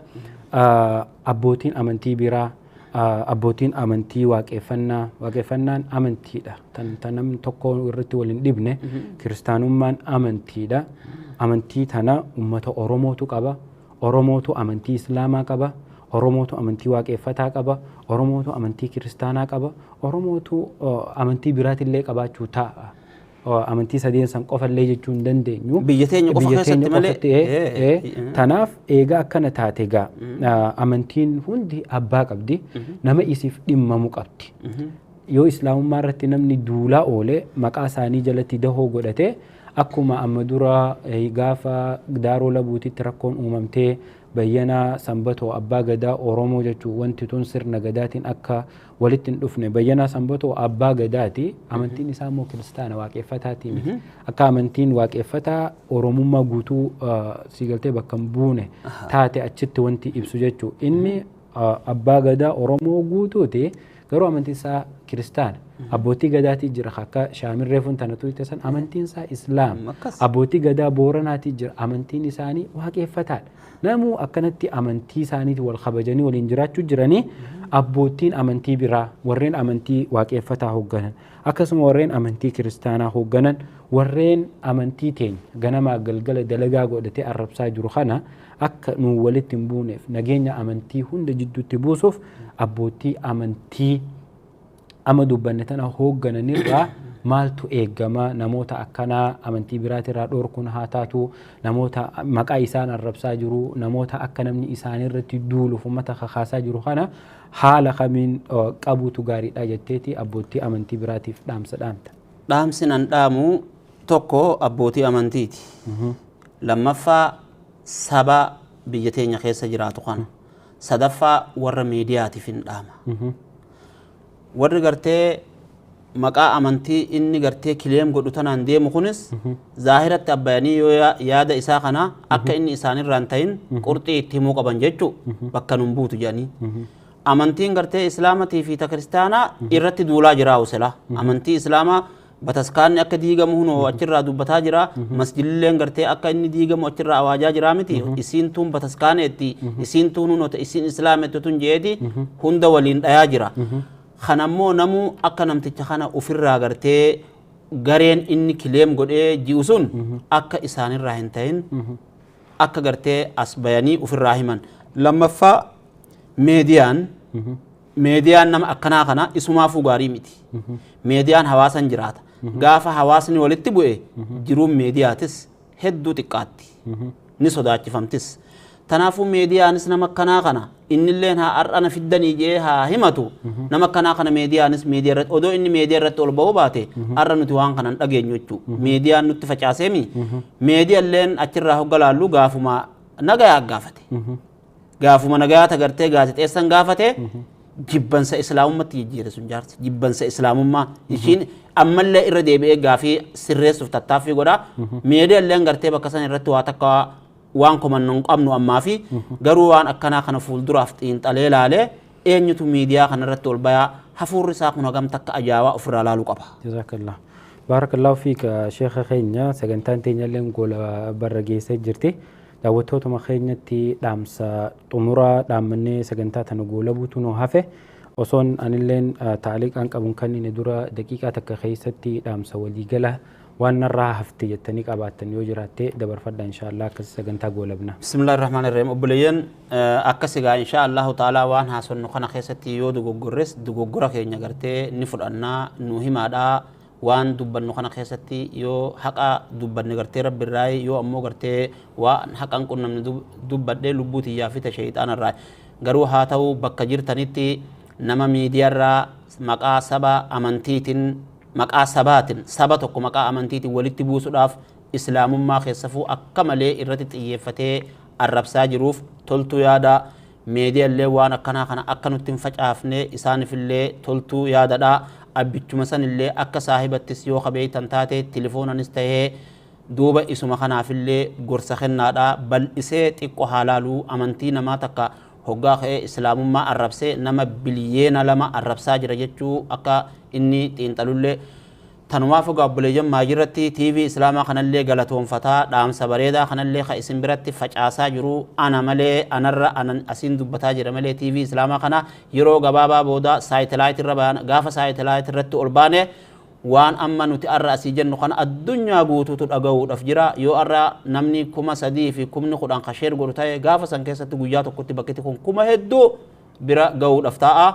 abbootiin amantii biraa abbootiin amantii waaqeffannaa waaqeffannaan amantiidha tan namni tokko irratti wal hin dhibne kiristaanummaan amantiidha. Amantii tana uummata Oromootu qaba. Oromootu amantii Islaamaa qaba. Oromootu amantii waaqeffataa qaba. Oromootu amantii kiristaanaa qaba. Oromootu amantii biraatillee qabaachuu ta'a. Amantii sadeen san qofallee jechuu hin dandeenyu. Biyya teenya qofa keessatti malee. Tanaaf eegaa akkana taate egaa amantiin hundi abbaa qabdi. Nama isiif dhimmamu qabdi. Yoo islaamummaa irratti namni duulaa oole maqaa isaanii jalatti dahoo godhatee akkuma amma dura gaafa Daaroo Labuutitti rakkoon uumamtee Bayyanaa Sanbatoo abbaa gadaa Oromoo jechuun wanti tun sirna gadaatiin akka walitti hin dhufne. Bayyanaa Sanbatoo abbaa gadaati, amantiin isaa immoo kiristaana waaqeffataatii miti. Akka amantiin waaqeffataa Oromummaa guutuu si galtee bakka hin buune taate achitti wanti ibsu jechuudha. Inni abbaa gadaa Oromoo guutuuti, garuu amantiin isaa kiristaana. Abbootii gadaatii jira akka shaamirree funtana tuutte san amantiin isaa Islaama. Abbootii gadaa Booranaatii jira, amantiin isaanii waaqeffataadha. Namuu akkanatti amantii isaaniitiin wal kabajanii waliin jiraachuu jiranii abbootiin amantii biraa warreen amantii waaqeffataa hoogganan akkasuma warreen amantii kiristaanaa hoogganan warreen amantii teenya ganamaa galgala dalagaa godhatee arrabsaa jiru kana akka nu walitti hin buuneef nageenya amantii hunda jidduutti buusuuf abbootii amantii amma dubbanne tana hooggananirraa maaltu eegama? Namoota akkanaa amantii biraatirraa dhorkuun haa taatu, namoota maqaa isaan arrabsaa jiru, namoota akka namni isaanirratti duuluuf uummata kakaasaa jiru kana haala kamiin qabuutu gaariidha jetteeti abbootii amantii biraatiif dhaamsa dhaamta? Dhaamsi nan dhaamu tokko abbootii amantiiti. Lammaffaa saba biyya teenya keessa jiraatu kana. Sadaffaa warra miidiyaatiif hin dhaama. Warri gartee maqaa amantii inni gartee kileem godhu tanaan deemu kunis zaahiratti abbayanii yoo yaada isaa kana akka inni isaanirraa hin ta'in qurxii itti himuu qaban jechuu bakka nun buutu jedhanii. Amantiin gartee islaamatii fi ta kiristaanaa irratti duulaa jira usela. Amantii islaamaa bataskaanni akka diigamu hunoo achirraa dubbataa jira. Masjidilleen gartee akka inni diigamu achirraa awaajaa jira miti. Isiin tun bataskaaneetti, isiin tun hunoo isiin islaametti tun jeeti hunda waliin dhayaa jira. Kanammoo namuu akka namticha kana ofirraa gartee gareen inni kileem godhee ji'u sun akka isaanirraa hin ta'in akka gartee as bayanii ofirraa himan. Lammaffaa meediyaan nama akkanaa kana isumaafuu gaarii miti. Meediyaan hawaasan jiraata. Gaafa hawaasni walitti bu'e jiruun meediyaatis hedduu xiqqaatti. Ni sodaachifamtis. Tanaafuu meediyaanis nama akkanaa kana innilleen haa har'ana fiddanii jee haa himatu. Nama akkanaa kana meediyaanis meediyaa irratti odoo inni meediyaa irratti ol ba'uu baate har'a nuti waan kana hin dhageenyu jechuudha. Meediyaan nutti facaaseemi. Meediyaalleen achirraa hogga laallu gaafuma nagayaa gaafate. Gaafuma nagayaa tagartee gaazexeessan gaafate jibbansa islaamummaatti jijjiire sun jaarsi. Jibbansa islaamummaa ishiin ammallee irra deebi'ee gaafii sirreessuuf tattaaffii godha. Meediyaalleen gartee bakka san irratti waa takka waan komannu hin qabnu ammaa fi garuu waan akkanaa kana fuulduraaf xiinxalee laalee eenyutu miidiyaa kanarratti ol bayaa hafuurri isaa kun hagam takka ajaa'ibaa ofirraa laaluu qaba. Jazakallah. Baarakallahu fiika sheekha keenya, sagantaan teenyallee goola barra geessee jirti. Daawwattootuma keenyatti dhaamsa xumuraa dhaammannee sagantaa tana goolabuutu nu hafe. Osoon anilleen taaliqaan qabuun kan inni dura daqiiqaa takka keessatti dhaamsa waliigala waan narraa hafte jettanii qabaattan yoo jiraatte dabarfadha inshaallah akkas sagantaa goolabna. Bismillahir Rahmanir Rahim. Obboleeyyan akkas egaa inshaallahu ta'ala waan haasonnu kana keessatti yoo dogoggorres dogoggora keenya gartee ni fudhannaa nu himaadhaa. Waan dubbannu kana keessatti yoo haqa dubbanne gartee Rabbi irraa yoo ammoo gartee waan haqan qunnamne dubbadhee lubbuu tiyyaa fi shayxaanarraa garuu haa ta'u bakka jirtanitti nama miidiyaarraa maqaa saba amantiitiin maqaa sabaatiin saba tokko maqaa amantiitiin walitti buusuudhaaf islaamummaa keessafuu akka malee irratti xiyyeeffatee arrabsaa jiruuf toltuu yaada. Miidiyaallee waan akkanaa kana akka nutti hin facaafne isaanifillee toltuu yaadadha. Abbichuma sanillee akka saahibattis yoo qabeeytan taate tilifoonanis tahee duuba isuma kanaafillee gorsa kennaadha. Bal'isee xiqqoo haa laaluu amantii namaa takka hoggaa ka'ee islaamummaa arrabsee nama biliyeena 2 arrabsaa jira jechuu akka inni xiinxalullee tanumaaf hoggaa obboleeyyan maajirratti TV islaamaa kanallee galatoonfataa dhaamsa bareedaa kanallee ka isin biratti facaasaa jiru ana malee anarra anan asiin dubbataa jira malee TV islaamaa kana yeroo gabaabaa booda saayitalaayit irra baana gaafa saayitalaayit irratti ol baane Waan amma nuti arra asii jennu kana addunyaa guutuutu dhaga'uudhaaf jira. Yoo arra namni 3000 fi 10,000 ka sheer godhu ta'e gaafa san keessatti guyyaa tokkotti bakkitti kun 10,000 bira ga'uudhaaf ta'a.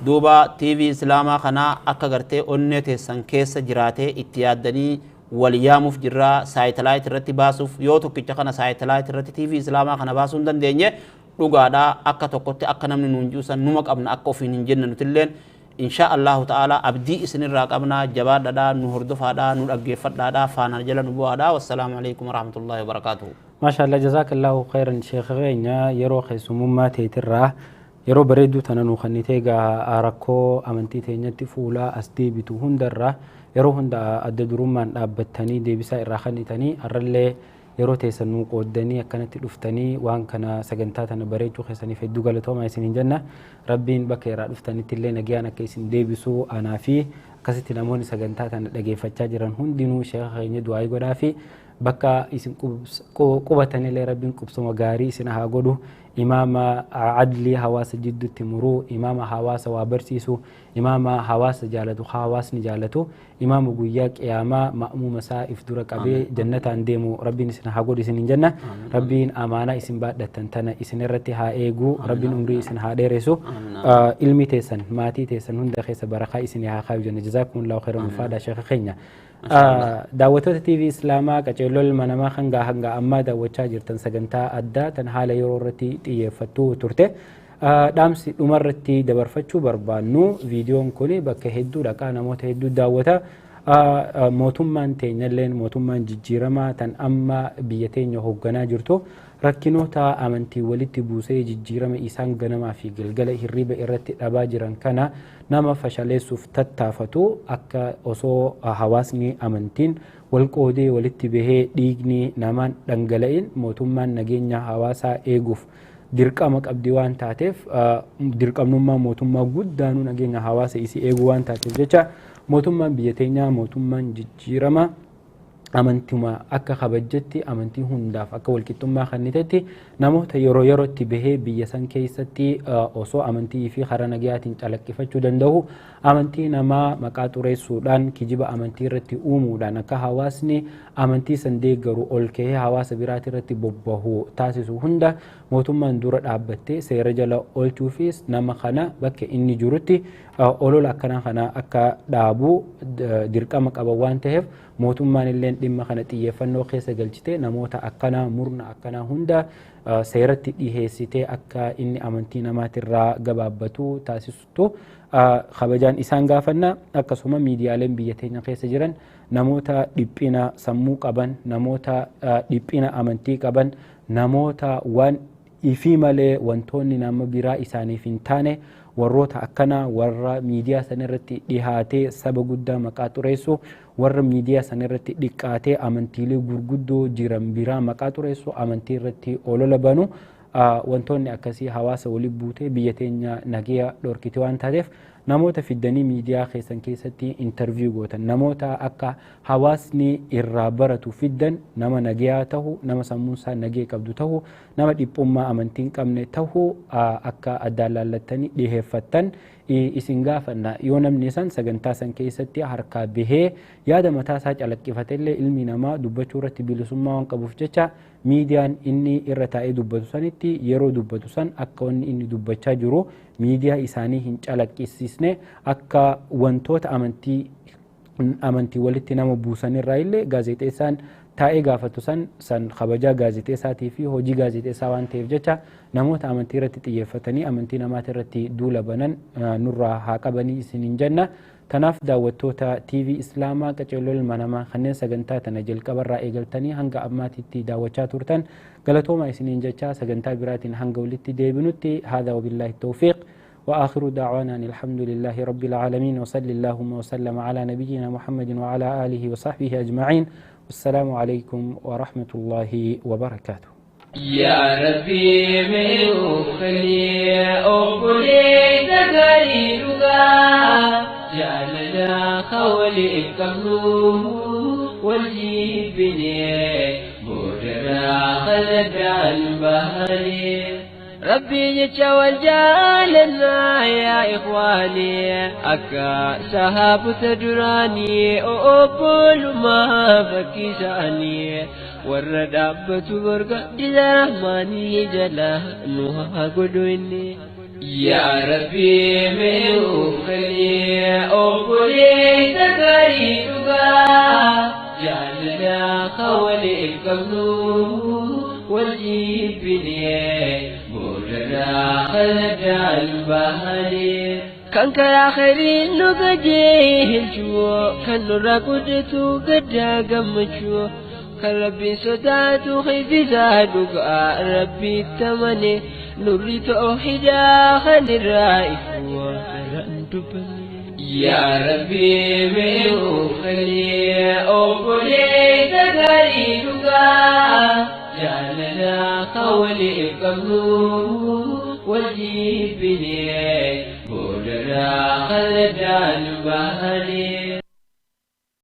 Duuba TV Islaamaa kana akka gartee onnee teessan keessa jiraatee itti yaaddanii wal yaamuuf jirra. Saayitalaayit irratti baasuuf yoo tokkicha kana saayitalaayit irratti TV Islaamaa kana baasuu hin dandeenye dhugaadha. Akka tokkotti akka namni nuun juusan numa qabna akka ofiin hin jenne nutilleen insha Allahu ta'ala abdii isinirraa qabna. Jabaadhaadha, nu hordofaadha, nu dhaggeeffadhaadha, faana jala nu bu'aadha. Wassalaamu alaikum warahmatullahi wabarakaatuhu. Maashaallah, jazaakallahu khairan sheekha keenya. Yeroo keessummaa teetirraa yeroo bareedduu tana nuu kennitee egaa rakkoo amantii teenyatti fuula as deebitu hundarraa yeroo hunda adda durummaan dhaabbattanii deebisaa irraa kennitanii har'allee yeroo teessan nuu qooddanii akkanatti dhuftanii waan kana sagantaa tana bareechuu keessaniif hedduu galatoomaa isiniin jenna. Rabbiin bakka irraa dhuftanitti illee nagayaan akka isin deebisuu anaa fi akkasitti namoonni sagantaa tana dhageeffachaa jiran hundinuu sheekha keenya du'aa godhaa fi bakka isin qubatanillee Rabbiin qubsuma gaarii isin haa godhu. Imaama adlii hawaasa jidduutti muruu, imaama hawaasa waa barsiisu, imaama hawaasa jaalatu, hawaasni jaalatu, imaama guyyaa qiyaamaa ma'muuma isaa if dura qabee jannataan deemu Rabbiin isin haa godhu isiniin jenna. Rabbiin amaanaa isin baadhattan tana isin irratti haa eegu, Rabbiin umrii isin haa dheeressu, ilmi teessan maatii teessan hunda keessa barakaa isin haa kaayu jenna. Jazaakumullahu khairan ulfaadhaa sheekha keenya. Daawwattoota TV Islaamaa qaceelloo ilma namaa hanga hanga ammaa daawwachaa jirtan sagantaa addaa tan haala yeroo irratti xiyyeeffattuu turte. Dhaamsi dhumarratti dabarfachuu barbaannu viidiyoon kun bakka hedduu dhaqaa namoota hedduu daawwata. Mootummaan teenyalleen mootummaan jijjiiramaa tan amma biyya teenya hoogganaa jirtu rakkinoota amantii walitti buusee jijjiirama isaan ganamaa fi galgala hirriba irratti dhabaa jiran kana nama fashaleessuuf tattaafatu akka osoo hawaasni amantiin wal qoodee walitti bahee dhiigni namaan dhangala'in mootummaan nageenya hawaasaa eeguuf dirqama qabdi waan taateef dirqamnummaa mootummaa guddaanuu nageenya hawaasa isii eeguu waan taateef jecha mootummaan biyya teenyaa mootummaan jijjiirama amantuma akka kabajjetti amantii hundaaf akka walqixxummaa kennitetti namoota yeroo yerootti bahee biyya san keessatti osoo amantii fi karaa nagayaatiin calaqqifachuu danda'u amantii namaa maqaa xureessuudhaan kijiba amantii irratti uumuudhaan akka hawaasni amantii san deeggaru ol ka'ee hawaasa biraati irratti bobbahu taasisu hunda mootummaan dura dhaabbattee seera jala oolchuufis nama kana bakka inni jirutti olola akkanaa kana akka dhaabu dirqama qaba waan ta'eef mootummaan illee dhimma kana xiyyeeffannoo keessa galchitee namoota akkanaa murna akkanaa hunda seeratti dhiheessitee akka inni amantii namaatirraa gabaabbatu taasistu kabajaan isaan gaafanna. Akkasuma miidiyaaleen biyya teenya keessa jiran namoota dhiphina sammuu qaban, namoota dhiphina amantii qaban, namoota waan ifii malee wantoonni nama biraa isaaniif hin taane warroota akkanaa warra miidiyaa san irratti dhihaatee saba guddaa maqaa xureessu, warra miidiyaa san irratti dhiqqaatee amantiilee gurguddoo jiran biraa maqaa xureessu, amantii irratti olola banu wantoonni akkasii hawaasa waliin buutee biyya teenya nagaya dhorkite waan taateef namoota fiddanii miidiyaa keessan keessatti intarviyu gootan namoota akka hawaasni irraa baratu fiddan nama nagayaa tahu, nama sammuunsaa nagaya qabdu tahu, nama dhiphummaa amantii hin qabne tahu akka addaan laallattanii dhiheeffattan isin gaafanna. Yoo namni san sagantaa san keessatti harkaa bahee yaada mataa isaa calaqqifatellee ilmi namaa dubbachuu irratti bilisummaa waan qabuuf jecha miidiyaan inni irra taa'ee dubbatu sanitti yeroo dubbatu san akka wanni inni dubbachaa jiru miidiyaa isaanii hin calaqqisiisne akka wantoota amantii walitti nama buusanirraa illee gaazexeessaan taa'ee gaafatu san kabajaa gaazexeessaatii fi hojii gaazexeessaa waan ta'eef jecha namoota amantii irratti xiyyeeffatanii amantii namaati irratti duula banan nurraa haa qabanii isiniin jenna. Tanaaf daawwattoota TV Islaamaa qaceelloo ilma namaa kanneen sagantaa tana jalqabarraa eegaltanii hanga ammaatitti daawwachaa turtan galatoomaa isiniin jecha sagantaa biraatiin hanga walitti deebinutti haadha wabillaahi tawfiiq. وآخر دعوانا أن الحمد لله رب العالمين وصلى اللهم وسلم على نبينا محمد وعلى آله وصحبه أجمعين والسلام عليكم ورحمة الله وبركاته. يا ربي من خلي أقولي تقريبا جعلنا خولي قبله والجيبني بودنا خلد البهري. ربي جتش والجالنا يا إخواني أكا سهاب تدراني أقول ما فكيساني ورد أبت برقة رحماني جلا نوها قدويني يا ربي من خلي أقولي تكريتك جعلنا خولي القبلو والجيبني بودنا خلد البهري كان كلا خير نقجيه الجو كان نراقدتو قد قمتشو كان ربي صداتو خيزي زادوك ربي التمني نوري توحيدا خل الرائف يا ربي من خلي أقولي تكريتك جعلنا قولي القبلو والجيبني بودنا خلد البهري.